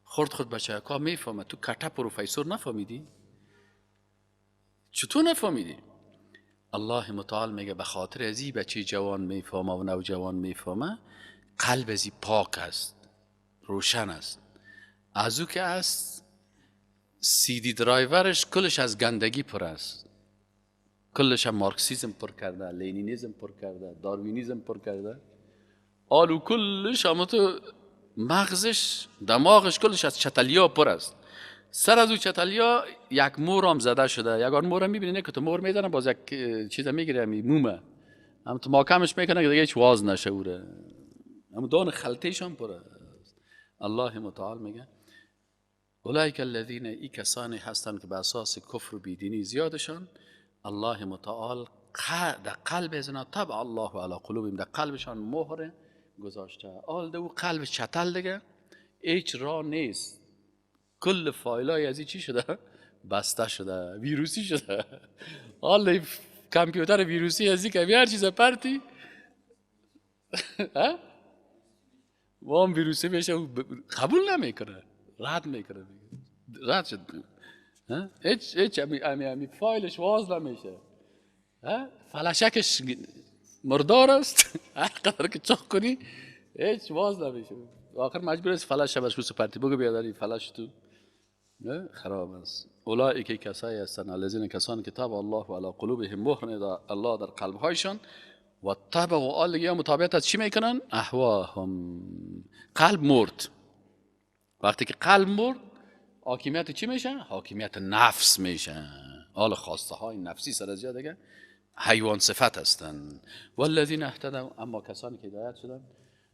خورد خود بچه ها میفهمه، تو کته پروفسور نفهمیدی؟ چطور نفهمیدی؟ الله متعال میگه به خاطر از این بچه جوان میفهمه و نوجوان میفهمه، قلب از این پاک است، روشن است. از او که است CD driver ش کلش از گندگی پر است، کلش هم مارکسیزم پر کرده، لینینیزم پر کرده، داروینیزم پر کرده، آلو کلش هم تو مغزش دماغش کلش از چتلیا پر است. سر از او چتلیا یک مور هم زده شده، یگان مور هم میبینی که تو مور میزنه، باز یک چیز میگیره، مومه هم تو ماکمش میکنه که دیگه هیچ واز نشه اوره، هم دان خلطهش هم پر است. الله متعال میگه اولئک الذین، ای کسانی هستند که به اساس کفر و بیدینی زیادشان، الله متعال در قلب از اینا طبع الله علی قلوبهم، در قلبشان مهر گذاشته. آل ده او قلب چتل دیگه هیچ راه نیست، کل فایلای از این چی شده؟ بسته شده، ویروسی شده. آل کامپیوتر ویروسی از این که هر چیز پرتی و هم ویروسی میشه، قبول نمیکنه، رد میکنه، رد شد. هیچ امی فایلش واز نمیشه، فلشکش مردار است، هر قدر که چاق کنی هیچ واز نمیشه. آخر مجبور است فلش برش بسو پرتی، بگو بیادری فلش تو خراب است. اولئک کسایی هستند، الذین کسانی که تبع الله علی قلوبهم، مهر الله در قلبهایشان، و تبع و آل یا متابعت از چی میکنن؟ اهواهم. قلب مرد. وقتی که قلب مرد، حاکمیت چی میشه؟ حاکمیت نفس میشه. آل خواسته های نفسی سر از دیگه حیوان صفت هستند. والذین اهتدوا، اما کسانی که هدایت شدن،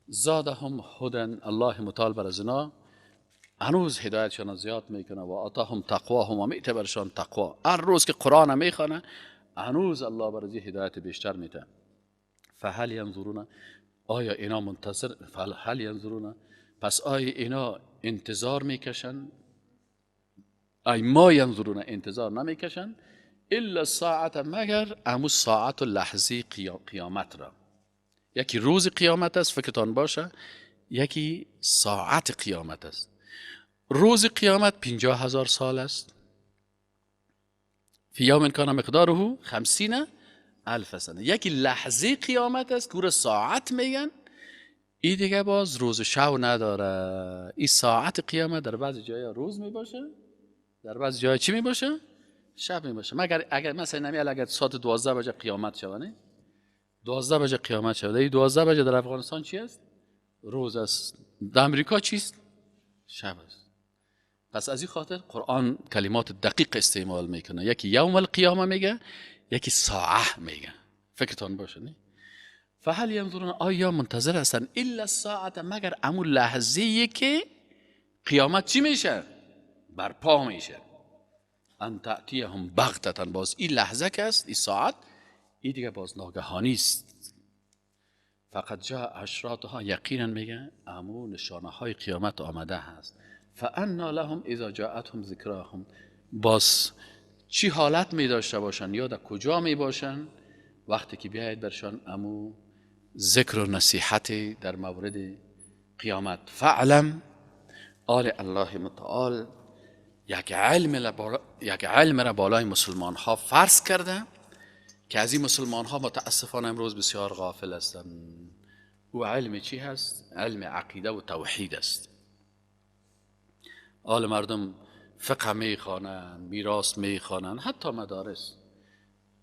زادهم هدن، الله متعال بر از اینا هنوز هدایتشان زیاد میکنه، و آتاهم تقواهم، و میته برشان تقوا. هر روز که قرآن میخوانه هنوز الله بر از هدایت بیشتر میته. فهل ینظرون، آیا اینا منتظر؟ فهل ینظرون، پس آیا اینا انتظار میکشن؟ ای ما ینظرون، انتظار نمیکشن، الا الساعة، مگر امو ساعت و لحظه قیامت را. یکی روز قیامت است، فکرتان باشه، یکی ساعت قیامت است. روز قیامت 50,000 سال است. فی یوم کان مقداره 50,000 سنه. یکی لحظه قیامت است که ساعت میگن، این دیگه باز روز شو نداره. این ساعت قیامت در بعضی جای روز میباشه، در بعضی جای چی میباشه؟ شب میباشه. مگر اگر مثلا نمی اگر ساعت 12 بجه قیامت شوه، نه 12 بجه قیامت شوه، این 12 بجه در افغانستان چی است؟ روز است. در امریکا چیست؟ شب است. پس از این خاطر قرآن کلمات دقیق استعمال میکنه. یکی یوم القیامه میگه، یکی ساعه میگه. فکرتان باشه نه؟ فهل ینظرون، آیا منتظر هستن؟ الا الساعه، مگر امو لحظه که قیامت چی میشه؟ برپا میشه. ان تأتیهم بغتة، باز این لحظه که است، این ساعت، این دیگه باز ناگهانی است. فقط جاء اشراطها، یقینا میگه امو نشانه های قیامت آمده هست. فانا لهم اذا جاءتهم ذکراهم، باز چی حالت می داشته باشن یا در کجا می باشن وقتی که بیاید برشان امو ذکر و نصیحت در مورد قیامت. فعلم، آل الله متعال یک علم را بالای مسلمان ها فرض کرده که از این مسلمان ها متاسفانه امروز بسیار غافل هستند. او علم چی هست؟ علم عقیده و توحید است. آل مردم فقه میخوانند، میراث میخوانند، حتی مدارس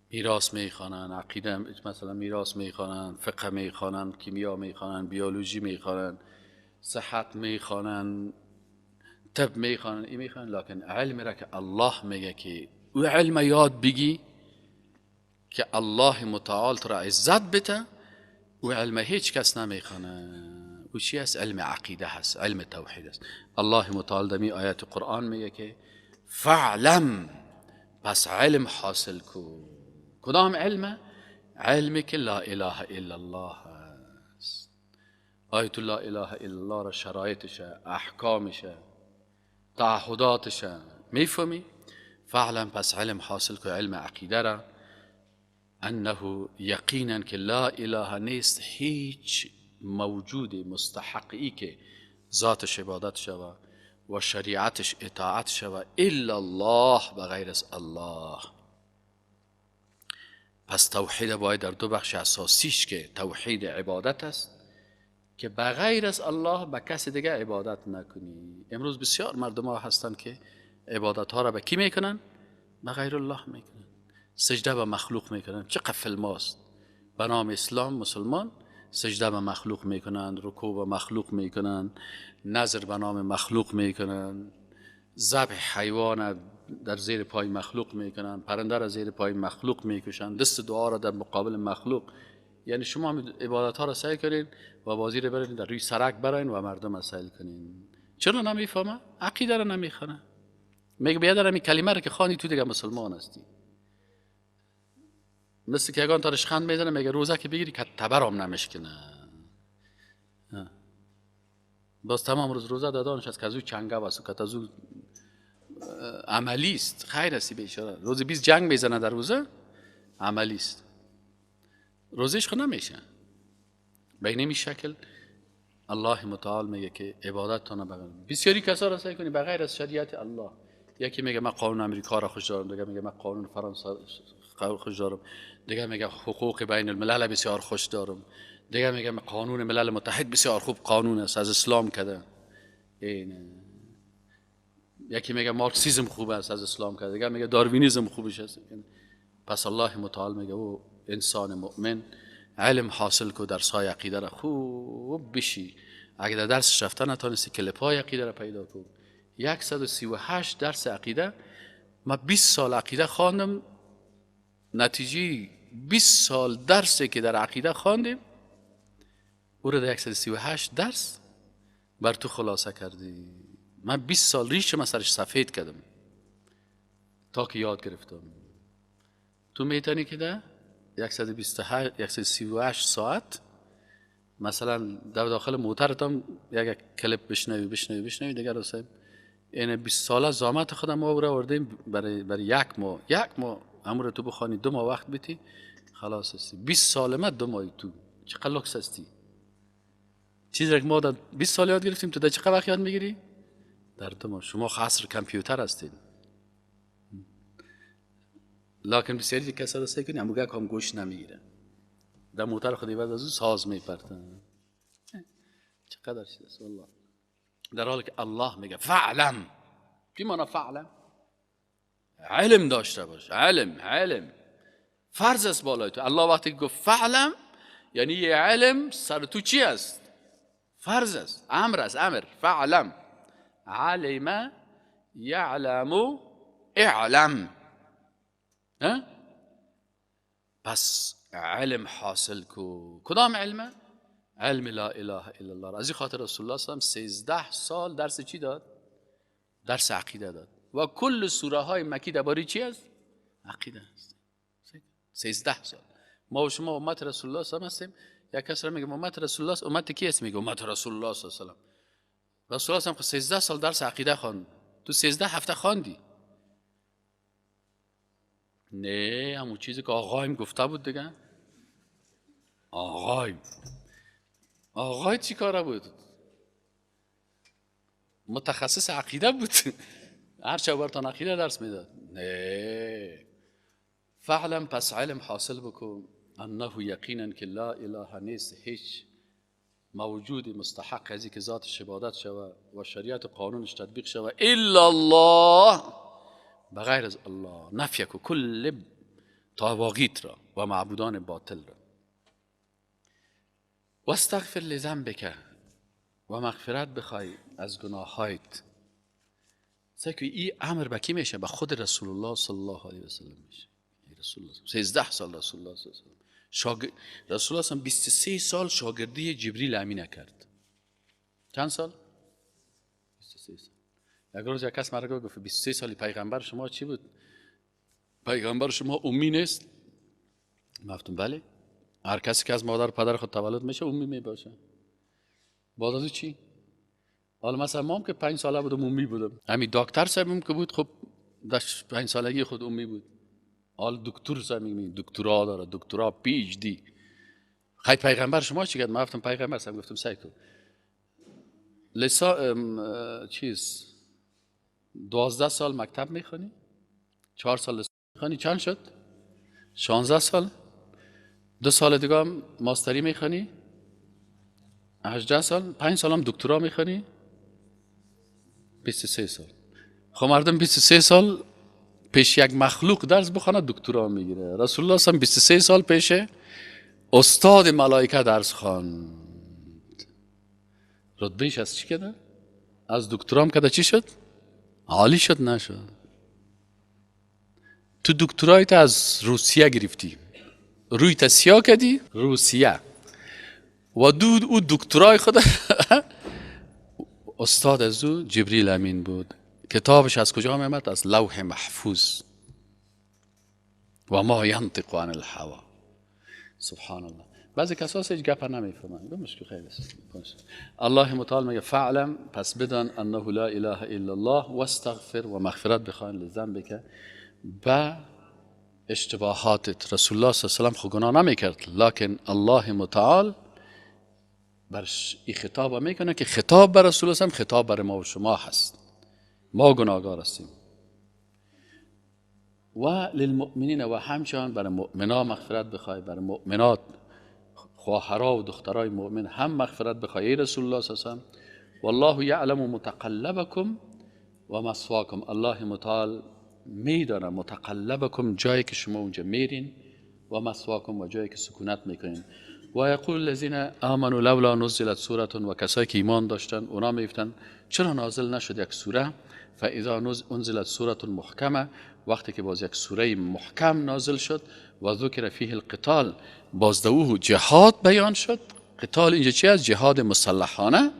میراث میخوانند، عقیده مثلا میراث میخوانند، فقه میخوانند، کیمیا میخوانند، بیولوژی میخوانند، صحت میخوانند، طب میخوانند، این میخوانند. لکن علم را که الله میگه که او علم یاد بگی که الله متعال تو را عزت بده، او علم هیچ کس نمیخوانه. او چی است؟ علم عقیده هست، علم توحید است. الله متعال دمی آیت قرآن میگه که فعلم، پس علم حاصل کو. کدام علم؟ علمی که لا اله الا الله است. آیت لا اله الا الله را شرایطش، احکامش، تعهداتش میفهمی؟ فعلم، پس علم حاصل کو، علم عقیده را. انه یقینا که لا اله نیست هیچ موجود مستحقی که ذاتش عبادت شود و شریعتش اطاعت شود الا الله، بغیر از الله. پس توحید باید در دو بخش اساسیش که توحید عبادت است که بغیر از الله به کسی دیگه عبادت نکنی. امروز بسیار مردم ها هستند که عبادت ها را به کی میکنن؟ به غیر الله میکنن، سجده به مخلوق میکنن. چه قفل ماست به نام اسلام مسلمان سجده به مخلوق میکنن، رکوع به مخلوق میکنن، نظر به نام مخلوق میکنن، ذبح حیوان در زیر پای مخلوق میکنن، پرنده را زیر پای مخلوق میکشن، دست دعا را در مقابل مخلوق. یعنی شما عبادت ها را سعی کنین و بازی را برین در روی سرک براین و مردم را سعی کنین. چرا نمیفهمه؟ عقیده را نمیخوانه. میگه بیادر این کلمه را که خوانی تو دیگه مسلمان هستی. مثل که یگان تارش خند میزنه میگه روزه که بگیری که تبرم نمیشکنه. باز تمام روز روزه دادانش از که از او چنگه و که از او عملی است. خیر هستی بیچاره. روز 20 جنگ میزنه در روزه عملی است، روزش خو نمیشه. به این شکل الله متعال میگه که عبادتتان بغیر بسیاری کسا را سعی کنی بغیر از شریعت الله. یکی میگه من قانون امریکا را خوش دارم، دیگه میگه من قانون فرانسه خوش دارم، دیگه میگه حقوق بین الملل بسیار خوش دارم، دیگه میگه من قانون ملل متحد بسیار خوب قانون است از اسلام کده. این یکی میگه مارکسیسم خوب است از اسلام کده، دیگه میگه داروینیسم خوبش است. پس الله متعال میگه او انسان مؤمن علم حاصل کو، در سای عقیده را خوب بشی. اگه در درسش رفته نتانستی کلپای عقیده را پیدا کن. 138 درس عقیده، ما 20 سال عقیده خواندم، نتیجه 20 سال درسی که در عقیده خواندیم او را در 138 درس بر تو خلاصه کردی. من 20 سال ریش من سرش سفید کردم تا که یاد گرفتم. تو میتونی که ده 138 ساعت مثلا در داخل موترتم یک کلیپ بشنوی بشنوی بشنوی دیگر رو. این 20 ساله زحمت خودم ما رو آوردیم برای یک ماه، یک ماه امر تو بخوانی 2 ماه وقت بیتی خلاص هستی. 20 ساله ما 2 ماه تو چقدر لکس هستی. چیزی که ما در 20 سال یاد گرفتیم تو در چقدر وقت یاد میگیری؟ در 2 ماه. شما عصر کامپیوتر هستید. لکن بسیاری کسا را سعی کنی اموگه هم گوش نمیگیره، در موتر خود عوض از او ساز میپرتن. چقدر چیز است والله. در حالی که الله میگه فعلم. چی معنی فعلم؟ علم داشته باش. علم، علم فرض است بالای تو. الله وقتی گفت فعلم یعنی یه علم سر تو چی است؟ فرض است، امر است، امر. فعلم، علم یعلم اعلم. پس علم حاصل کو. کدام علمه؟ علم لا اله الا الله. از این خاطر رسول الله صلی الله علیه و 13 سال درس چی داد؟ درس عقیده داد. و کل سوره های مکی درباره چی است؟ عقیده است. 13 سال. ما و شما امت رسول الله صلی الله علیه و هستیم. یک کس را میگه امت رسول الله، امت کی است؟ میگه امت رسول الله صلی الله علیه و سلم. رسول الله صلی 13 سال درس عقیده خواند. تو 13 هفته خواندی؟ نه، همون چیزی که آقایم گفته بود دیگه. آقایم، آقای چی کاره بود؟ متخصص عقیده بود. هر چه برتان عقیده درس میداد. نه، فعلا پس علم حاصل بکن انه یقینا که لا اله نیست هیچ موجود مستحق ازی که ذاتش عبادت شوه و شریعت و قانونش تطبیق شوه الا الله، بغیر از الله. نفی کو کل طواغیت را و معبودان باطل را. و استغفر لذنبک، و مغفرت بخوای از گناهایت. سعی این امر به کی میشه؟ به خود رسول الله صلی الله علیه و سلم میشه. رسول الله 13 سال رسول الله صلی الله علیه و سلم رسول الله 23 سال شاگردی جبریل امین کرد. چند سال؟ 23 سال. یک روز یک کس مرا گفت 23 سال پیغمبر شما چی بود؟ پیغمبر شما امی نیست؟ گفتم بله، هر کسی که از مادر پدر خود تولد میشه امی میباشه. بعد از چی؟ حالا مثلا ما هم که 5 ساله بودم امی بودم. همین دکتر صاحبم که بود، خب در 5 سالگی خود امی بود. حال دکتر صاحب میگه دکترا داره، دکترا PhD. خیلی پیغمبر شما چی کرد؟ من گفتم پیغمبر صاحب، گفتم سعی کن لسا چیز 12 سال مکتب میخوانی، 4 سال میخوانی، چند شد؟ 16 سال. 2 سال دیگه هم ماستری میخوانی، 18 سال. 5 سال هم دکترا میخوانی، 23 سال. خب مردم 23 سال پیش یک مخلوق درس بخونه دکترا میگیره. رسول الله صلی 23 سال پیش استاد ملائکه درس خواند. رتبهش از چی کده؟ از دکترام کده چی شد؟ عالی شد؟ نشد. تو دکترایت از روسیه گرفتی، روی تسیا کدی روسیه و دود او دکترای خود استاد از او جبریل امین بود. کتابش از کجا میامد؟ از لوح محفوظ. و ما ینطق عن الهوا. سبحان الله. بعضی کسا هیچ گپ نمیفهمن. مشکل خیلی است. الله متعال میگه فعلم، پس بدان انه لا اله الا الله و استغفر و مغفرت بخواین لذنبک، به اشتباهاتت. رسول الله صلی الله علیه و سلم خو گناه نمیکرد، لکن الله متعال برش این خطاب میکنه که خطاب بر رسول الله خطاب بر ما و شما هست. ما گناهگار هستیم. و للمؤمنین، و همچنان برای مؤمنا مغفرت بخوای، برای مؤمنات خواهرا و دخترای مؤمن هم مغفرت بخوای ای رسول الله صلی الله علیه و سلم. والله یعلم متقلبکم و مثواکم. الله متعال میدانه متقلبکم، جایی که شما اونجا میرین، و مثواکم، و جایی که سکونت میکنین. و یقول الذین آمنوا لولا نزلت سوره، و کسایی که ایمان داشتن اونا میگفتن چرا نازل نشد یک سوره؟ فاذا انزلت سوره محکمه، وقتی که باز یک سوره محکم نازل شد، و ذکر فیه القتال، باز دوه جهاد بیان شد. قتال اینجا چی است؟ جهاد مسلحانه.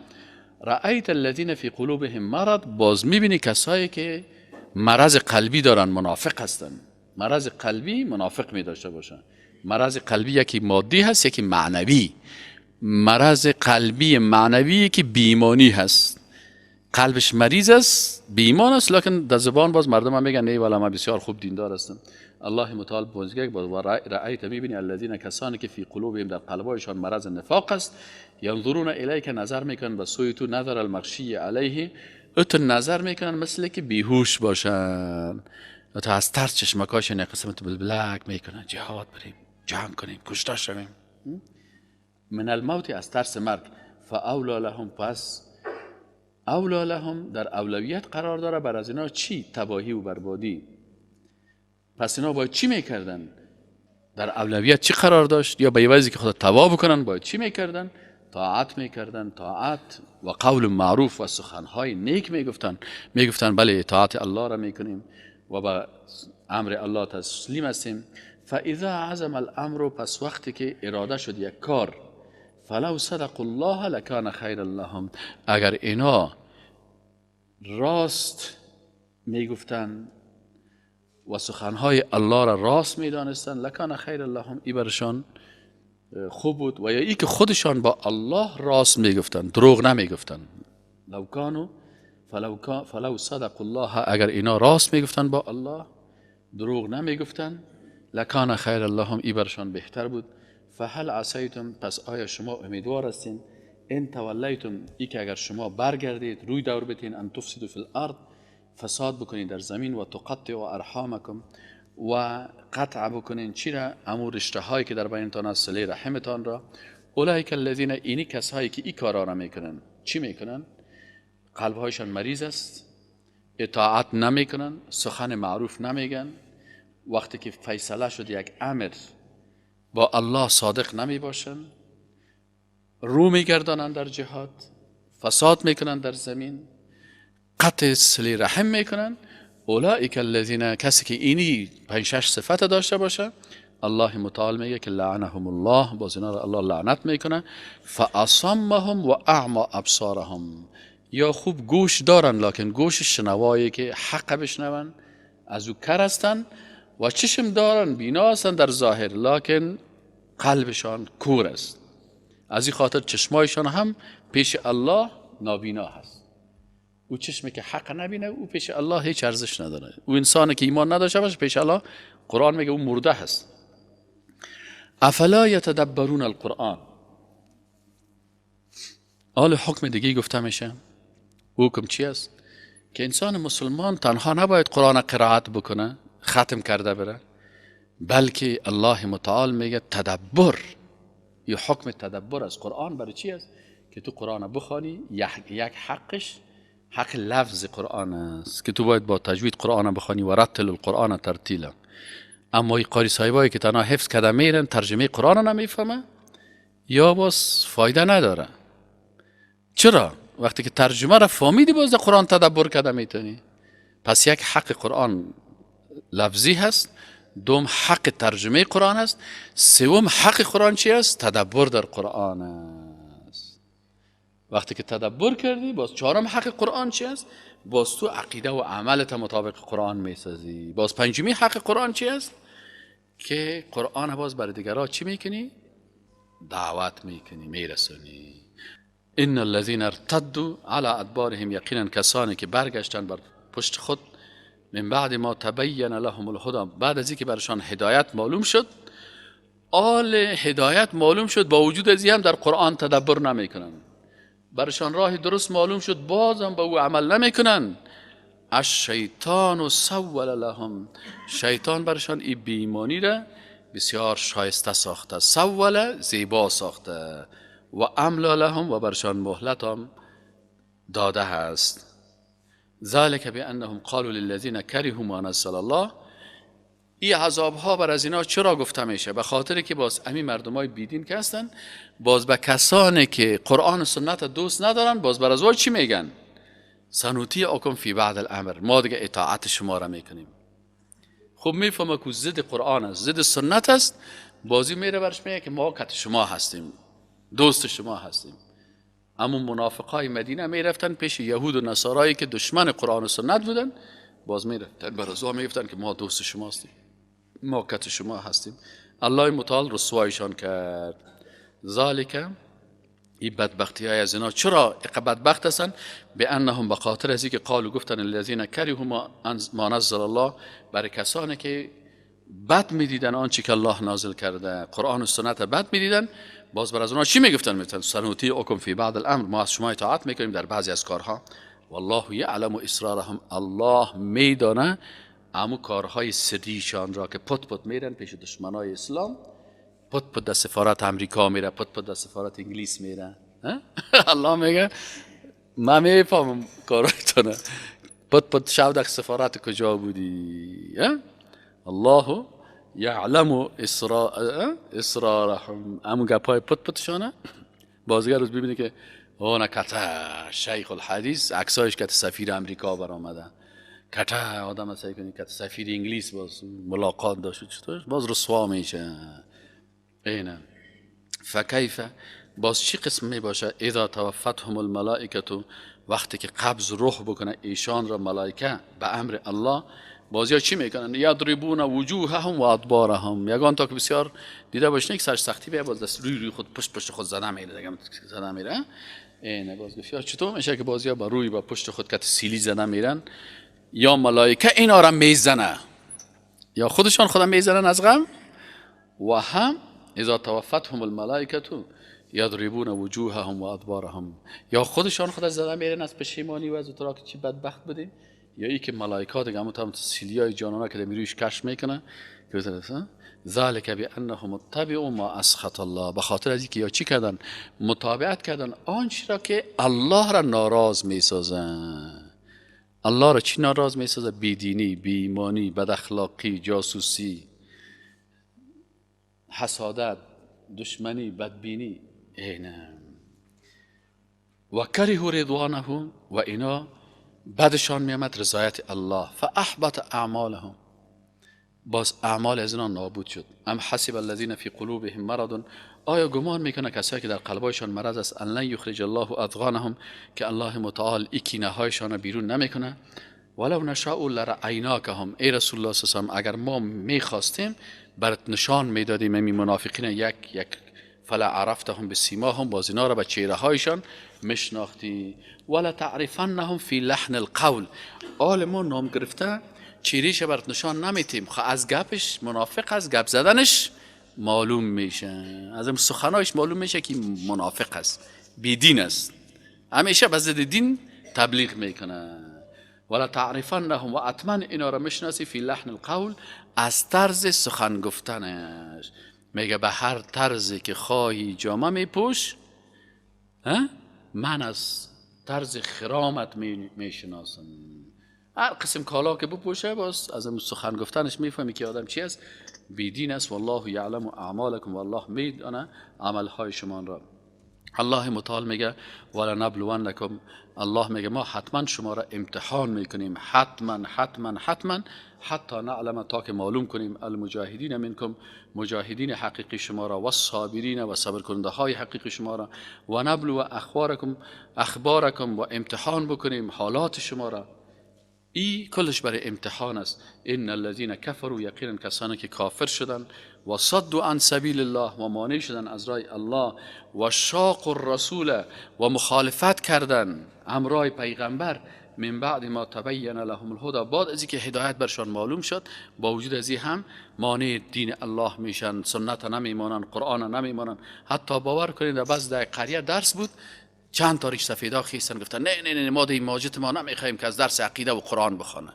رأیت الذین فی قلوبهم مرض، باز میبینی کسایی که مرض قلبی دارن، منافق هستن. مرض قلبی منافق می داشته باشن. مرض قلبی یکی مادی هست، یکی معنوی. مرض قلبی معنوی که بیمانی هست، قلبش مریض است، بیمان است، لکن در زبان باز مردم هم میگن نه والا من بسیار خوب دیندار هستم. الله متعال بازگه باز و رأیت، میبینی الذین، کسانی که فی قلوبهم، در قلبهایشان مرض نفاق است، ینظرون الیک، نظر میکنن به سوی تو، نظر المغشی علیه، اتو نظر میکنن مثل که بیهوش باشن، تا از ترس چشمکاشون یک قسمت بلبلک میکنن، جهاد بریم، جنگ کنیم، کشته شویم، من الموت، از ترس مرگ. فاولا لهم، پس اولا لهم در اولویت قرار داره بر از اینا چی؟ تباهی و بربادی. پس اینا باید چی میکردن؟ در اولویت چی قرار داشت؟ یا به عوضی که خدا تباه بکنن باید چی میکردن؟ طاعت میکردن، طاعت و قول معروف و سخنهای نیک میگفتن. میگفتن بله اطاعت الله را میکنیم و به امر الله تسلیم هستیم. فاذا عزم الامر، پس وقتی که اراده شد یک کار، فلو صدق الله لکان خیر لهم، اگر اینا راست میگفتن و سخنهای الله را راست میدانستن، لکان خیر لهم، ای برشان خوب بود. و یا ای که خودشان با الله راست میگفتن، دروغ نمیگفتن. لو کانو فلو صدق الله، اگر اینا راست میگفتن با الله، دروغ نمیگفتن، لکان خیر لهم، ای برشان بهتر بود. فهل عصیتم، پس آیا شما امیدوار هستین، ان تولیتم، ای که اگر شما برگردید، روی دور بتین، ان تفسدوا فی الارض، فساد بکنید در زمین، و تقطعوا ارحامکم، و قطع بکنین چی را؟ امور رشته هایی که در بینتان است، صله رحمتان را. اولئک الذین، اینی کسایی که این کارا را میکنن، چی میکنن؟ قلبهایشان مریض است، اطاعت نمیکنن، سخن معروف نمیگن، وقتی که فیصله شد یک امر با الله صادق نمی باشن، رو میگردانن در جهاد، فساد میکنن در زمین، قطع صله رحم میکنن. اولئک الذین، کسی که اینی 5-6 صفت داشته باشه، الله متعال میگه که لعنهم الله، باز اینا را الله لعنت میکنه. فاصمهم و اعمی ابصارهم، یا خوب گوش دارن لکن گوش شنوایی که حق بشنون از او کر هستن، و چشم دارن بینا هستن در ظاهر لکن قلبشان کور است. از این خاطر چشمایشان هم پیش الله نابینا هست. او چشمی که حق نبینه او پیش الله هیچ ارزش نداره. او انسانی که ایمان نداشته باشه پیش الله، قرآن میگه او مرده هست. افلا یتدبرون القرآن. حال حکم دیگه گفته میشه. حکم چی است؟ که انسان مسلمان تنها نباید قرآن قرائت بکنه، ختم کرده بره، بلکه الله متعال میگه تدبر. یه حکم تدبر از قرآن برای چی است؟ که تو قرآن بخوانی، یک حقش حق لفظ قرآن است که تو باید با تجوید قرآن بخوانی و رتل القرآن ترتیلا. اما این قاری صاحبایی که تنها حفظ کرده میرن ترجمه قرآن نمیفهمه، یا باز فایده نداره. چرا؟ وقتی که ترجمه را فهمیدی باز قرآن تدبر کرده میتونی. پس یک حق قرآن لفظی هست، دوم حق ترجمه قرآن است، سوم حق قرآن چی است؟ تدبر در قرآن است. وقتی که تدبر کردی باز چهارم حق قرآن چی است؟ باز تو عقیده و عملت مطابق قرآن میسازی. باز پنجمی حق قرآن چی است؟ که قرآن باز برای دیگرها چی میکنی؟ دعوت میکنی، میرسونی. ان الذين ارتدوا على ادبارهم، یقینا کسانی که برگشتن بر پشت خود، من بعد ما تبین لهم الهدى، بعد از اینکه برشان هدایت معلوم شد، آل هدایت معلوم شد، با وجود از هم در قرآن تدبر نمیکنن، برشان راه درست معلوم شد بازم با او عمل نمیکنن. الشیطان سول لهم، شیطان برشان این بیمانی را بسیار شایسته ساخته، سول زیبا ساخته، و املا لهم و برشان مهلت هم داده هست. ذلك بانهم قالوا للذین کرهوا ما نزل الله. این عذاب ها بر از اینا چرا گفته میشه؟ به خاطر که باز امی مردمای بیدین که هستن، باز به کسانی که قرآن و سنت دوست ندارن، باز بر از وای چی میگن؟ سنطیعکم فی بعض الامر، ما دیگه اطاعت شما را میکنیم. خب میفهمه که ضد قرآن است، ضد سنت است، بازی میره برش میگه که ما کت شما هستیم، دوست شما هستیم. اما منافقای مدینه میرفتن پیش یهود و نصارایی که دشمن قرآن و سنت بودن، باز میرفتن برازا میگفتن که ما دوست شما هستیم، ما کت شما هستیم. الله متعال رسوایشان کرد. ذالک، این بدبختی های از اینا چرا بدبخت هستن؟ به انهم، به خاطر از اینکه قالوا گفتن الذین کرهوا ما نزل الله، برای کسانی که بد میدیدن آنچه که الله نازل کرده، قرآن و سنت بد میدیدن، باز بر از اونها چی میگفتن؟ میگفتن سنطیعکم فی بعض الامر، ما از شما اطاعت میکنیم در بعضی از کارها. والله یعلم اسرارهم، الله میدانه امو کارهای سریشان را که پت پت میرن پیش دشمنای اسلام، پت پت در سفارت امریکا میره، پت پت در سفارت انگلیس میره. الله میگه من میفهمم کارایتونه، پت پت شب در سفارت کجا بودی؟ الله یعلم اسرارهم، امو گپای پت پتشانه. بازیگر روز ببینه که اون کته شیخ الحدیث عکسایش کت سفیر امریکا برآمده، کته آدم سعی کنی کت سفیر انگلیس باز ملاقات داشت، چطور باز رسوا میشه. اینه فکیف، باز چی قسم می باشه؟ اذا توفتهم الملائکه، وقتی که قبض روح بکنه ایشان را ملائکه به امر الله، بازی ها چی میکنن؟ یضربون وجوههم و ادبارهم. یگان تا که بسیار دیده باشین یک سرش سختی بیه، باز دست روی روی خود پشت پشت خود زده میره دیگه، زده میره. اینه باز گفت چطور میشه که بازی ها با روی با پشت خود کت سیلی زده میرن، یا ملائکه اینا را میزنه، یا خودشان خودم میزنن از غم، و هم اذا توفتهم الملائکه یضربون وجوههم و ادبارهم، یا خودشان خود زده میرن از پشیمانی و از اتراک که چی بدبخت بودیم، یا ای که ملائکه دیگه همون تام سیلیای جانانا که میرویش کش میکنه که ذالک بانهم اتبعوا ما اسخط الله، به خاطر از اینکه یا چی کردن؟ متابعت کردن آنچه را که الله را ناراض میسازه. الله را چی ناراض میسازه؟ بیدینی، بی‌ایمانی، بد اخلاقی، جاسوسی، حسادت، دشمنی، بدبینی. اینه و کرهوا رضوانه، و اینا بعدشان میامد رضایت الله. فاحبط اعمالهم، باز اعمال از اینا نابود شد. ام حسب الذین فی قلوبهم مرض، آیا گمان میکنه کسایی که در قلبایشان مرض است، ان لن یخرج الله اضغانهم، که الله متعال ای کینه هایشان بیرون نمیکنه؟ ولو نشاء لرأیناکهم، ای رسول الله صلی الله علیه و اگر ما میخواستیم برات نشان میدادیم این منافقین یک یک، فلا عرفتهم بسیماهم، باز اینا را به چهره هایشان میشناختی. ولا تعرفنهم فی لحن القول، آل ما نام گرفته چهرهش برات نشان نمیتیم، خب از گپش منافق، از گپ زدنش معلوم میشه، از این سخنایش معلوم میشه که منافق است، بیدین است، همیشه به ضد دین تبلیغ میکنه. ولا تعرفنهم، و حتما اینا را میشناسی فی لحن القول، از طرز سخن گفتنش. میگه به هر طرزی که خواهی جامه میپوش، من از طرز خرامت میشناسم. هر قسم کالا که بپوشه باز از اون سخن گفتنش میفهمی که آدم چی است، بیدین است. والله یعلم اعمالکم، والله میدانه عملهای شما را. الله متعال میگه ولنبلونکم، الله میگه ما حتما شما را امتحان میکنیم، حتما حتما حتما، حتی نعلم، تا که معلوم کنیم، المجاهدین منکم، مجاهدین حقیقی شما را، و الصابرین، و صبر کننده های حقیقی شما را، و نبلو اخبارکم، اخبارکم، و امتحان بکنیم حالات شما را. ای کلش برای امتحان است. ان الذين كفروا، یقینا کسانی که کافر شدن، و صدوا عن سبیل الله، و مانع شدن از راه الله، و شاق الرسول، و مخالفت کردن همراه پیغمبر، من بعد ما تبین لهم الهدى، بعد از اینکه هدایت برشان معلوم شد، با وجود از این هم مانع دین الله میشن، سنت نمیمانن، قرآن نمیمانن. حتی باور کنید بعض در قریه درس بود، چند تا ریش سفیدا خیستن گفتن نه نه نه، ما در ماجت ما نمیخوایم که از درس عقیده و قرآن بخوانه،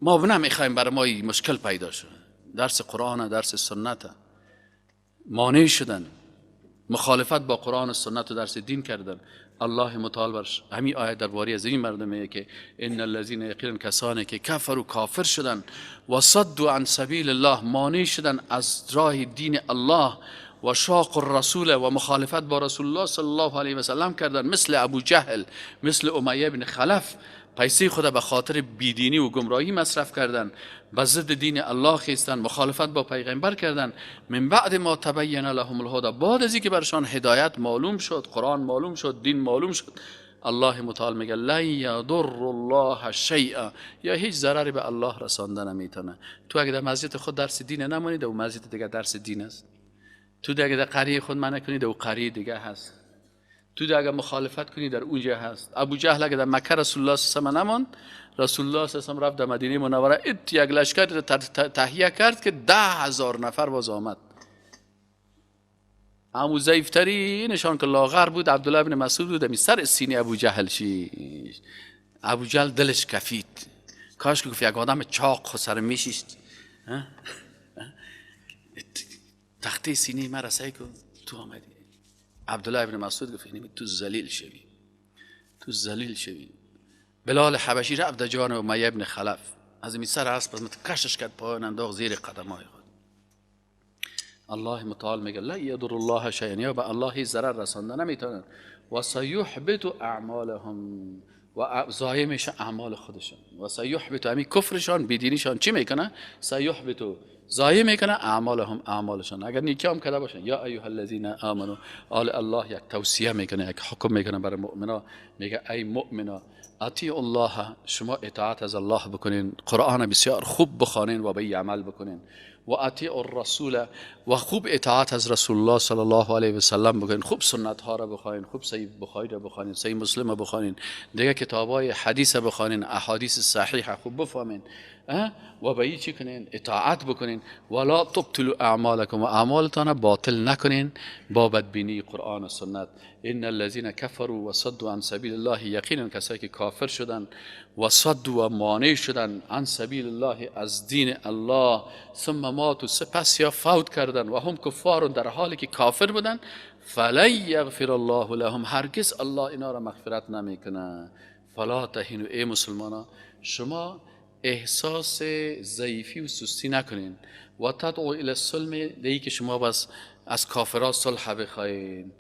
ما نمیخوایم برای ما مشکل پیدا شد. درس قرآن، درس سنت مانع شدن، مخالفت با قرآن و سنت و درس دین کردن. الله متعال برش همین آیه درباره از این مردم میگه که ان الذين یقینا کسانی که کفروا، کافر شدن، و صدوا عن سبیل الله، مانع شدن از راه دین الله، و شاق الرسول، و مخالفت با رسول الله صلی الله علیه و سلم کردن، مثل ابو جهل، مثل امیه بن خلف، پیسه خود به خاطر بیدینی و گمراهی مصرف کردن، به ضد دین الله خیستن، مخالفت با پیغمبر کردن. من بعد ما تبین لهم الهدى، بعد از اینکه برشان هدایت معلوم شد، قرآن معلوم شد، دین معلوم شد، الله متعال میگه لن یضر الله شیئا، یا هیچ ضرری به الله رسانده نمیتونه. تو اگه در مسجد خود درس دین نمانی، در مسجد دیگه درس دین است. تو اگه در قریه خود منع کنی، در قریه دیگه هست. تو اگه مخالفت کنی، در اونجا هست. ابو جهل اگه در مکه رسول الله صلی الله علیه و نماند، رسول الله صلی الله علیه و رفت در مدینه منوره، یک لشکر را تهیه کرد که 10,000 نفر باز آمد. امو ضعیفترینشان که لاغر بود عبدالله بن مسعود بود، می سر سینه ابو جهل شیش. ابو جهل دلش کفید، کاش که گفت یک آدم چاق خود سر میشیشت، تخته سینه مرا سعی کن تو آمدی. عبدالله بن مسعود گفت اینمی تو ذلیل شوی، تو ذلیل شوی. بلال حبشی رفت در جان امیه بن خلف، از این سر اسب از کشش کرد پایین انداخت زیر قدمای خود. الله متعال میگه لا یضر الله شیئا، یا به الله ضرر رسانده نمیتونن. و سیحبط اعمالهم، و ضایع میشه اعمال خودشان. و سیحبط، همین کفرشان بیدینیشان چی میکنه؟ سیحبط، ضایع میکنه اعمالهم، اعمالشان. اگر نیکی هم کرده باشن، یا ایها الذین آمنوا، آل الله یک توصیه میکنه، یک حکم میکنه برای مؤمنا، میگه ای مؤمنا اطیعوا الله، شما اطاعت از الله بکنین، قرآن بسیار خوب بخوانین و به این عمل بکنین، و اطیعوا الرسول، و خوب اطاعت از رسول الله صلی الله علیه و سلم بکنین، خوب سنت ها را بخوانین، خوب صحیح بخاری را بخوانین، صحیح مسلم را بخوانین، دیگه کتاب های حدیث بخوانین، احادیث صحیح خوب بفهمین، و به این چی کنین؟ اطاعت بکنین. ولا تبطلوا اعمالکم، و اعمالتان باطل نکنین با بدبینی قرآن و سنت. ان الذين كفروا وصدوا عن سبیل الله، یقینا کسایی که کافر شدن و صدوا و مانع شدن عن سبیل الله، از دین الله، ثم ماتوا، سپس یا فوت کردن، و هم کفار، در حالی که کافر بودن، فلن یغفر الله لهم، هرگز الله اینا را مغفرت نمیکنه. فلا تهینوا، ای مسلمانا شما احساس ضعیفی و سستی نکنین. و تدعو الی السلم، دیگه که شما بس از کافرها صلح بخواین.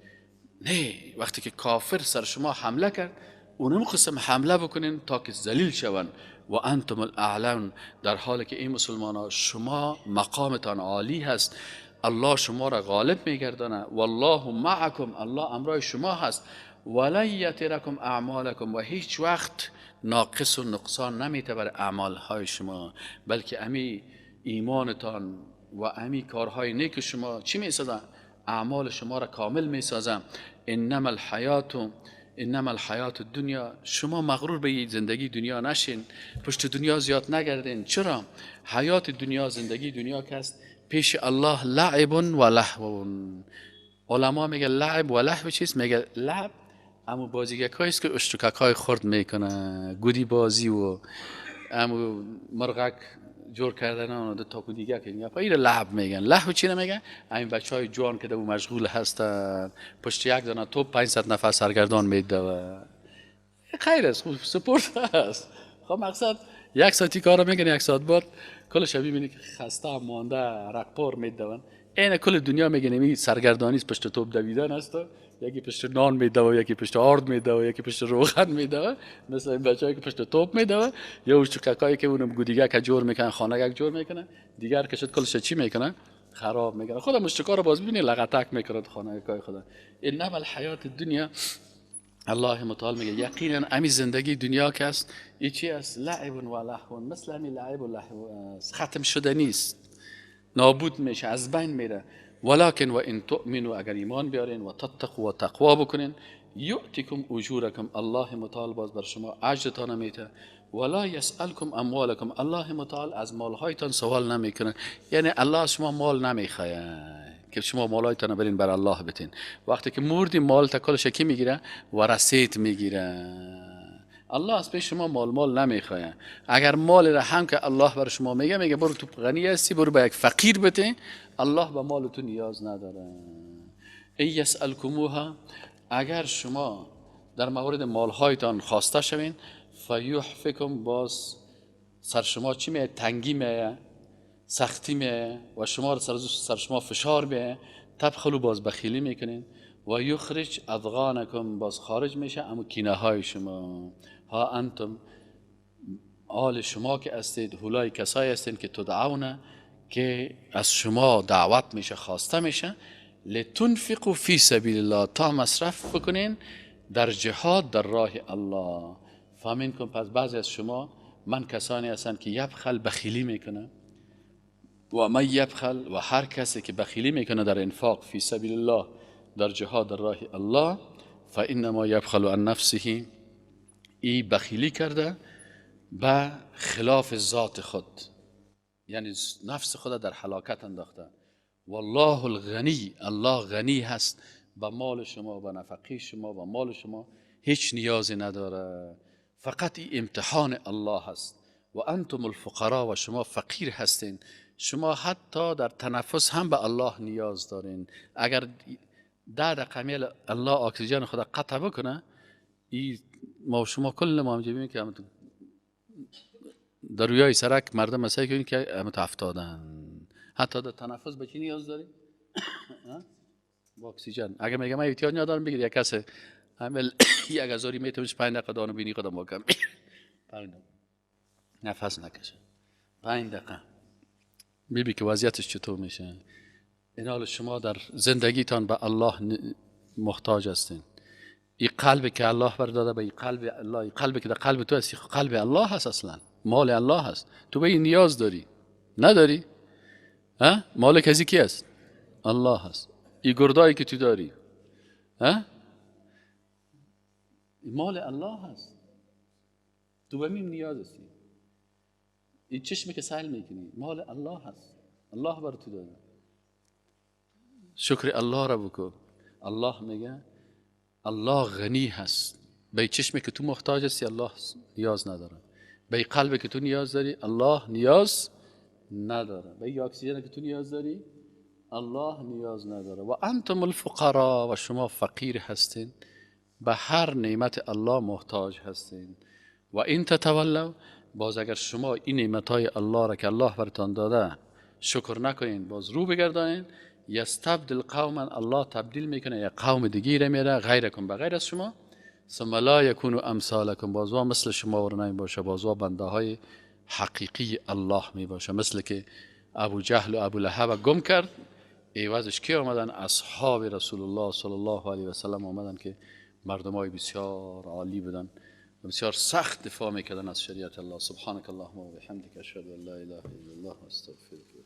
نه، وقتی که کافر سر شما حمله کرد، اونم قسم حمله بکنین تا که ذلیل شون. و انتم الاعلون، در حالی که این مسلمان ها شما مقامتان عالی هست، الله شما را غالب میگردانه. والله معکم، الله امرای شما هست. ولن یترکم اعمالکم، و هیچ وقت ناقص و نقصان نمیته بر اعمالهای شما، بلکه امی ایمانتان و امی کارهای نیک شما چی میسازن؟ اعمال شما را کامل میسازن. انما الحیات الدنیا، شما مغرور به زندگی دنیا نشین، پشت دنیا زیاد نگردین. چرا؟ حیات دنیا، زندگی دنیا که است پیش الله لعب و لهو. علما میگه لعب و لهو چیست؟ میگه لعب اما بازیگک هاییست که اشتکک های خرد میکنه، گودی بازی و اما مرغک جور کردن و دو تا دیگه که اینا این لعب میگن. لهو چی نمیگن؟ همین بچه های جوان که دو مشغول هستن پشت یک دانه توپ 500 نفر سرگردان میدوه. خیر است، خوب سپورت است. خب مقصد یک ساعتی کارو میکنه، یک ساعت بعد کل شب میبینی که خسته مانده رقپار میدون. این کل دنیا میگه نمی سرگردانی است، پشت توپ دویدن است، یکی پشت نان میدوه، یکی پشت آرد میدوه، یکی پشت روغن میدوه، مثل این بچه‌ای که پشت توپ میدوه، یا اوچککایی که اونم گودیگه که جور میکنن، خانه جور میکنن، دیگر کشت کلش چی میکنن؟ خراب میکنن. خود مشتکا رو باز ببینی لغتک میکنن خانه کای خدا. انما الحیات الدنیا، الله متعال میگه یقینا امی زندگی دنیا که است ای چی است؟ لعب و لهو، مثل امی لعب و لهو است، ختم شده نیست، نابود میشه، از بین میره. ولکن و ان تؤمنوا، اگر ایمان بیارین و تتقوا و تقوا بکنین، یؤتکم اجورکم، الله متعال باز بر شما اجرتان میده. ولا یسألکم اموالکم، الله متعال از مالهایتان سوال نمیکنه، یعنی الله از شما مال نمیخواد که شما مالهایتان برین بر الله بتین. وقتی که مردی مال تا کلش کی میگیره؟ ورثیت میگیره. الله از پیش شما مال نمیخواد. اگر مال را هم که الله بر شما میگه، میگه برو تو غنی هستی، برو به یک فقیر بده، الله به مال تو نیاز نداره. ای یسألکموها، اگر شما در مورد مالهایتان خواسته شوین، فیحفکم، باز سر شما چی میه؟ تنگی میه، سختی میه و شما رو سر شما فشار میه، تبخلو، باز بخیلی میکنین. و یخرج اضغانکم، باز خارج میشه اما کینه های شما. ها انتم، آل شما که هستید، هولای کسایی هستید که تدعونه، که از شما دعوت میشه، خواسته میشه، لتنفقوا فی سبیل الله، تا مصرف بکنین در جهاد در راه الله. فهمین کن پس بعضی از شما من کسانی هستند که یبخل، بخیلی میکنه، و من یبخل، و هر کسی که بخیلی میکنه در انفاق فی سبیل الله، در جهاد در راه الله، فانما یبخل عن نفسه، ای بخیلی کرده به خلاف ذات خود، یعنی نفس خود در هلاکت انداخته. والله الغنی، الله غنی هست، به مال شما، به نفقه شما، به مال شما هیچ نیازی نداره، فقط این امتحان الله هست. و انتم الفقراء، و شما فقیر هستین، شما حتی در تنفس هم به الله نیاز دارین. اگر 10 دقیقه میل الله اکسیژن خدا قطع بکنه، ای ما و شما کل ما هم که در رویای سرک مردم مسایی کنین که هم افتادن، حتی در تنفس به چی نیاز داری؟ با اکسیژن. اگر میگم من احتیاج ندارم، بگید یک کس عمل یک هزاری میتونش 5 دقیقه دانو بینی خودم واکم 5 دقیقه نفس نکشه، 5 دقیقه میبی که وضعیتش چطور میشه. این حال شما در زندگیتان به الله محتاج هستین. این قلب که الله بر داده، به این قلب الله، این قلب که در قلب تو هست، قلب الله هست، اصلا مال الله هست، تو به این نیاز داری نداری؟ ها؟ مال کسی کی هست؟ الله هست. این گردایی که تو داری، ها؟ مال الله هست، تو به این نیاز هستی. این چشمی که سیل میکنی مال الله هست، الله بر تو داده. شکر الله را بکن. الله میگه الله غنی هست، به چشمی که تو محتاج هستی الله نیاز نداره، به قلب که تو نیاز داری الله نیاز نداره، به اکسیژن که تو نیاز داری الله نیاز نداره. و انتم الفقراء، و شما فقیر هستین، به هر نعمت الله محتاج هستین. و این تتولوا، باز اگر شما این نعمتهای الله را که الله براتان داده شکر نکنین، باز رو بگردانین، یستبدل قوما، الله تبدیل میکنه یک قوم دیگه را میره، غیرکم، به غیر از شما، ثم لا یکونوا امثالکم، بازوا مثل شما ور نمی باشه، بازوا بنده های حقیقی الله می باشه. مثل که ابو جهل و ابو لهب گم کرد، عوضش کی آمدن؟ اصحاب رسول الله صلی الله علیه و سلم آمدن که مردم های بسیار عالی بودن و بسیار سخت دفاع میکردن از شریعت الله. سبحانك اللهم و بحمدک، اشهد ان لا اله الا الله و استغفرک.